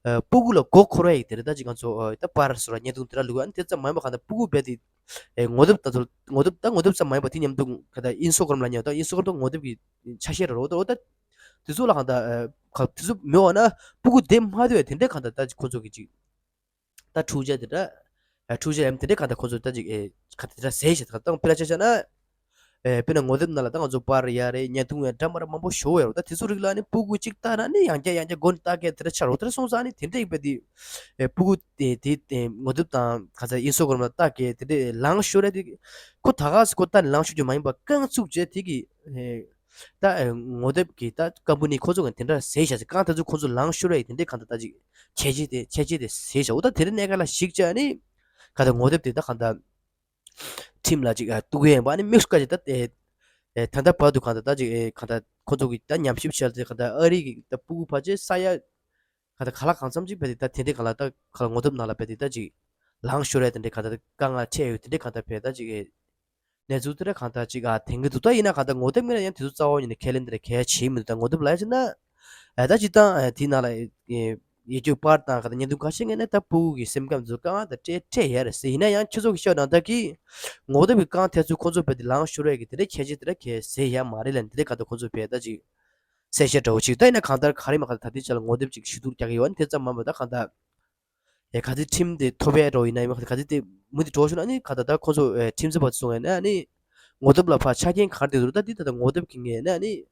ཨ་སྤུ་གུ་ལ་མགོ་འཁོར་བ་ཡིན་དེ་རེད། ད་ཅིག་ང་ཚོ་ཨ་ད་པར་སོགས་ལ་བརྙན་ཐུང་དེ་ར་བླུགས་ཨ་ནི་དེ་ཙམ་མ་ཡིན་པ་གང་ལྟར་སྤུ་གུ་བས་དེ་ཨེ་ངོ་དེབ་ད་ཚོ་ངོ་དེབ་ད་ངོ་དེབ་ཙམ་མ་ཡིན་པ་དེ་མཉམ་དུ་གང་ལྟར་ཨིན་སོ་གྷ་རམ་ལ་ཉོ་ད་ཨིན་སོ་གྷ་རམ་ད་ངོ་དེབ་ཀྱི་ཆ་ཤས་ར་རོ་ད་རོ་ད་དེ་ཚོ་ལ་གང་ལྟར་ཨ་ག་དེ་ཚོ་མི་འོ་ན་སྤུ་གུ་བསྡད་མ་ཐུབ་པའི་དེ་འདྲའི་གང་ལྟར་ད་ཁོ་ཚོ་གི་ཅིག་ད་འཁྲུག་ཆ་དེ་འདྲ། ཨ་འཁྲུག་ཆ་ཡམ་དེ་འདྲ་གང་ལྟར་ཁོ་ཚོ་ད་ཅིག་ཨེ་ག་དེ་འདྲ་ཟེར་ཞེས་ད་དང་དཔེར་ན་ཆ་བཞག་ན། ཨེ་དཔེར་ན་ངོ་དེབ་ནང་ལ་ད་ང་ཚོ་པར་ཡ་རེད་བརྙན་ཐུང་ཡ་འདྲ་མ་འདྲ་མང་པོ་ཞེ་པོ་ཡོད་རེད། ད་དེ་ཚོ་རིགས་ལ་ནི་སྤུ་གུ་གཅིག་ལྟ་ན་ནི་ཡང་བསྐྱར་ཡང་བསྐྱར་མགོ་ནས་ལྟ་གས་དེ་འདྲ་ཆགས་རོགས་དེ་འདྲ་སོང་ཙང་ནི་དེ་འདྲ་ཡིན་པ་དེ། ཨེ་སྤུ་གུ་དེ་དེ་དེ་ངོ་དེབ་དང་ག་ཚ་ཨིན་སོ་གོ་རམ་ལ་ལྟ་གས་དེ་འདྲ་ལངས་ཤོར་རེད་དེ། ཁོ་ད་ག་སེ་ཁོ་ལྟ་ནས་ལངས་ཤོར་རྒྱུ་མ་ཡིན་པ་རྐང་བཙུགས་བྱས་དེ་གི་ཨེ། ད་ཨེ་ངོ་དེབ་ཀྱི་ད་ཀམ་པ་ནི་ཁོ་ཚོ་གི་དེ་འདྲ་ཟེར་བཞག་ཟེར་གང་ལྟར་ཚོ་ཁོ་ཚོ་ལངས་ཤོར་བའི་དེ་འདྲའི་གང་ལྟར་ད་ཅིག་ཁྱད་ཆོས་དེ་ཁྱད་ཆོས་དེ་ཟེར་བཞག་འོ་ད་དེ་རིང་གནས་ག་ལ་ཞིག་བྱས་ནི་གང་ལྟར་ངོ་དེབ་དེ་ད་གང་ལྟར་ཁྲིམས་ལ་ཅིག་ཨ་གཏུག་གི་ཡིན་པ་ནི་དམིགས་སུ་བཀར་ཅིག་ད་ཨེ་ཨེ་ད་ལྟ་བར་དུ་གང་ལྟར་ད་ཅིག་ཨེ་གང་ལྟར་ཁོ་ཚོ་གི་ད་ཉམས་ཞིབ་བྱས་ཏེ་གང་ལྟར་ཨ་རི་གི་ད་སྤུ་གུ་ཕལ་ཆེར་ས་ཡ་ག་ད་ག་ལ་གང་འཚམ་ཅིག་བས་ཏེ་ད་དེ་འདྲའི་ག་ལ་ད་ག་ལ་ངོ་དེབ་ནང་ལ་བས་ཏེ་ད་ཅིག་ལངས་ཤོར་ཡ་དེ་འདྲའི་ག་ད་དཀའ་ངལ་འཕྲད་ཡོད་དེ་འདྲའི་ག་ད་བས་ད་ཅིག་ཨེ་གནས་ཚུལ་དེ་འདྲ་གང་ད་ཅིག་ཨ་དེང་གི་འདུག་ད་ཡིན་ན་ག་ད་ངོ་དེབ་ངོས་ནས་ཡང་དེ་ཚོ་རྩ་བ་ཉིད་ནས་ཁས་ལེན་དེ་འདྲ་གལ་ཆེ་མི་འདུག་ད་ངོ་དེབ་ལ་ཡ་ཅིག་ན་ཨེ་ད་ཅིག་ད་ཨེ་དེའི་ནང་ལ་ཨེ་ཡོད་རྒྱུ་པར་དང་ག་ད་བརྙན་ཐུང་ཁ་ཤས་ངོས་ནས་ད་སྤུ་གུ་གི་སེམས་ཁམས་ཚོ་དཀའ་ངལ་ད་འཕྲད་འཕྲད་ཡ་རེད་ཟེར། ཡིན་ན་ཡང་ཁྱེད་ཚོ་གི་ཤོད་ནང་ད་གི་ངོ་དེབ་ཀྱི་རྐང་དེ་ཚོ་ཁོ་ཚོ་བས་ཏེ་ལངས་ཤོར་ཡ་གི་དེ་འདྲའི་ཁྱད་ཆོས་དེ་འདྲ་གལ་ཟེར་ཡ་མ་རེད་ལ་འདི་འདྲའི་ག་ད་ཁོ་ཚོ་བས་ད་ཅིག་གསལ་བཤད་འདྲ་བོ་ཅིག་ད་ཡིན་ན་གང་ལྟར་ག་རེ་མ་ག་ད་ད་ལྟའི་ཆ་ལ་ངོ་དེབ་ཅིག་ཞུ་གཏུག་རྒྱག་གི་ཡོད་ཨ་ནི་དེ་ཙམ་མ་མ་ད་གང་ལྟར་ཨེ་ག་ཚོད་ཁྲིམས་དེ་ཐོབ་ཡས་འགྲོ་ཡིན་ན་ཡིན་མ་ག་ཚོད་དེ་མུ་མཐུད་འགྲོ་བྱུང་ན་ཨ་ནི་ག་ད་ད་ཁོ་ཚོ་ཨེ་ཁྲིམས་རྩོད་པ་ཚོ་སོང་ཡས་ན་ཨ་ནི་ངོ་དེབ་ལ་ཕར་ཆ་རྐྱེན་ག་རེ་དེ་འདུག་ད་འདི་ད་ད་ངོ་དེབ་ཀྱི་ངོས་ནས་ཨ་ནི་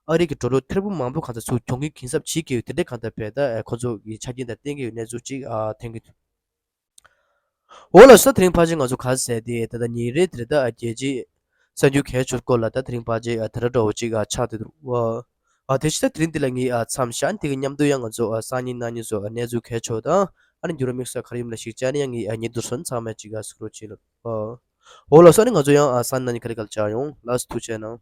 ཨ་རི་གི་འགྲོ་ལུགས་ཐེར་འབུམ་མང་པོ་ག་ཚོད་ཚུར་གྱོང་གུན་གྱིན་གསབ་བྱེད་ཀྱི་ཡོད་དེ་འདྲའི་ག་ད་བས་ད་ཨེ་ཁོ་ཚོ་གི་ཆ་རྐྱེན་དང་བསྟན་གྱི་ཡོད་གནས་ཚུལ་ཅིག་ཨ་ཐོན་གྱི་འདུག་འོ་ལགས་སོ། དེ་རིང་ཕལ་ཆེར་ང་ཚོ་ག་ཟེར་ཏེ་ད་ལྟ་ཉིན་རེ་དེར་ད་རྒྱལ་སྤྱིའི་གསར་འགྱུར་གལ་ཆེ་བའི་སྐོར་ལ་ད་དེ་རིང་ཕལ་ཆེར་དེ་འདྲ་འདྲ་བོ་ཅིག་ཆགས་བསྡད་འདུག་ཨ་དེ་ཕྱི་ད་དེ་རིང་འདི་ལ་ངས་མཚམས་བཞག་དེ་གི་མཉམ་དུ་ཡང་ང་ཚོ་སང་ཉིན་གནངས་ཉིན་སོགས་གནས་ཚུལ་གལ་ཆེ་བ་དང་ཨ་ནི་འགྱུར་བ་དམིགས་བསལ་ག་རེ་ཡིན་ལ་ཞིག་བྱས་ནས་ཡང་ངས་ཉེ་དུ་སོན་ཚང་མས་ཅིག་གཟིགས་རོགས་བྱེད་ལ། འོ་ལགས་སོ། ཨ་ནི་ང་ཚོ་ཡང་སང་ཉིན་གནངས་ཉིན་ག་རེ་ག་ལ་མཇལ་ཡོང་། ལགས་སོ། ཐུགས་རྗེ་གནང་།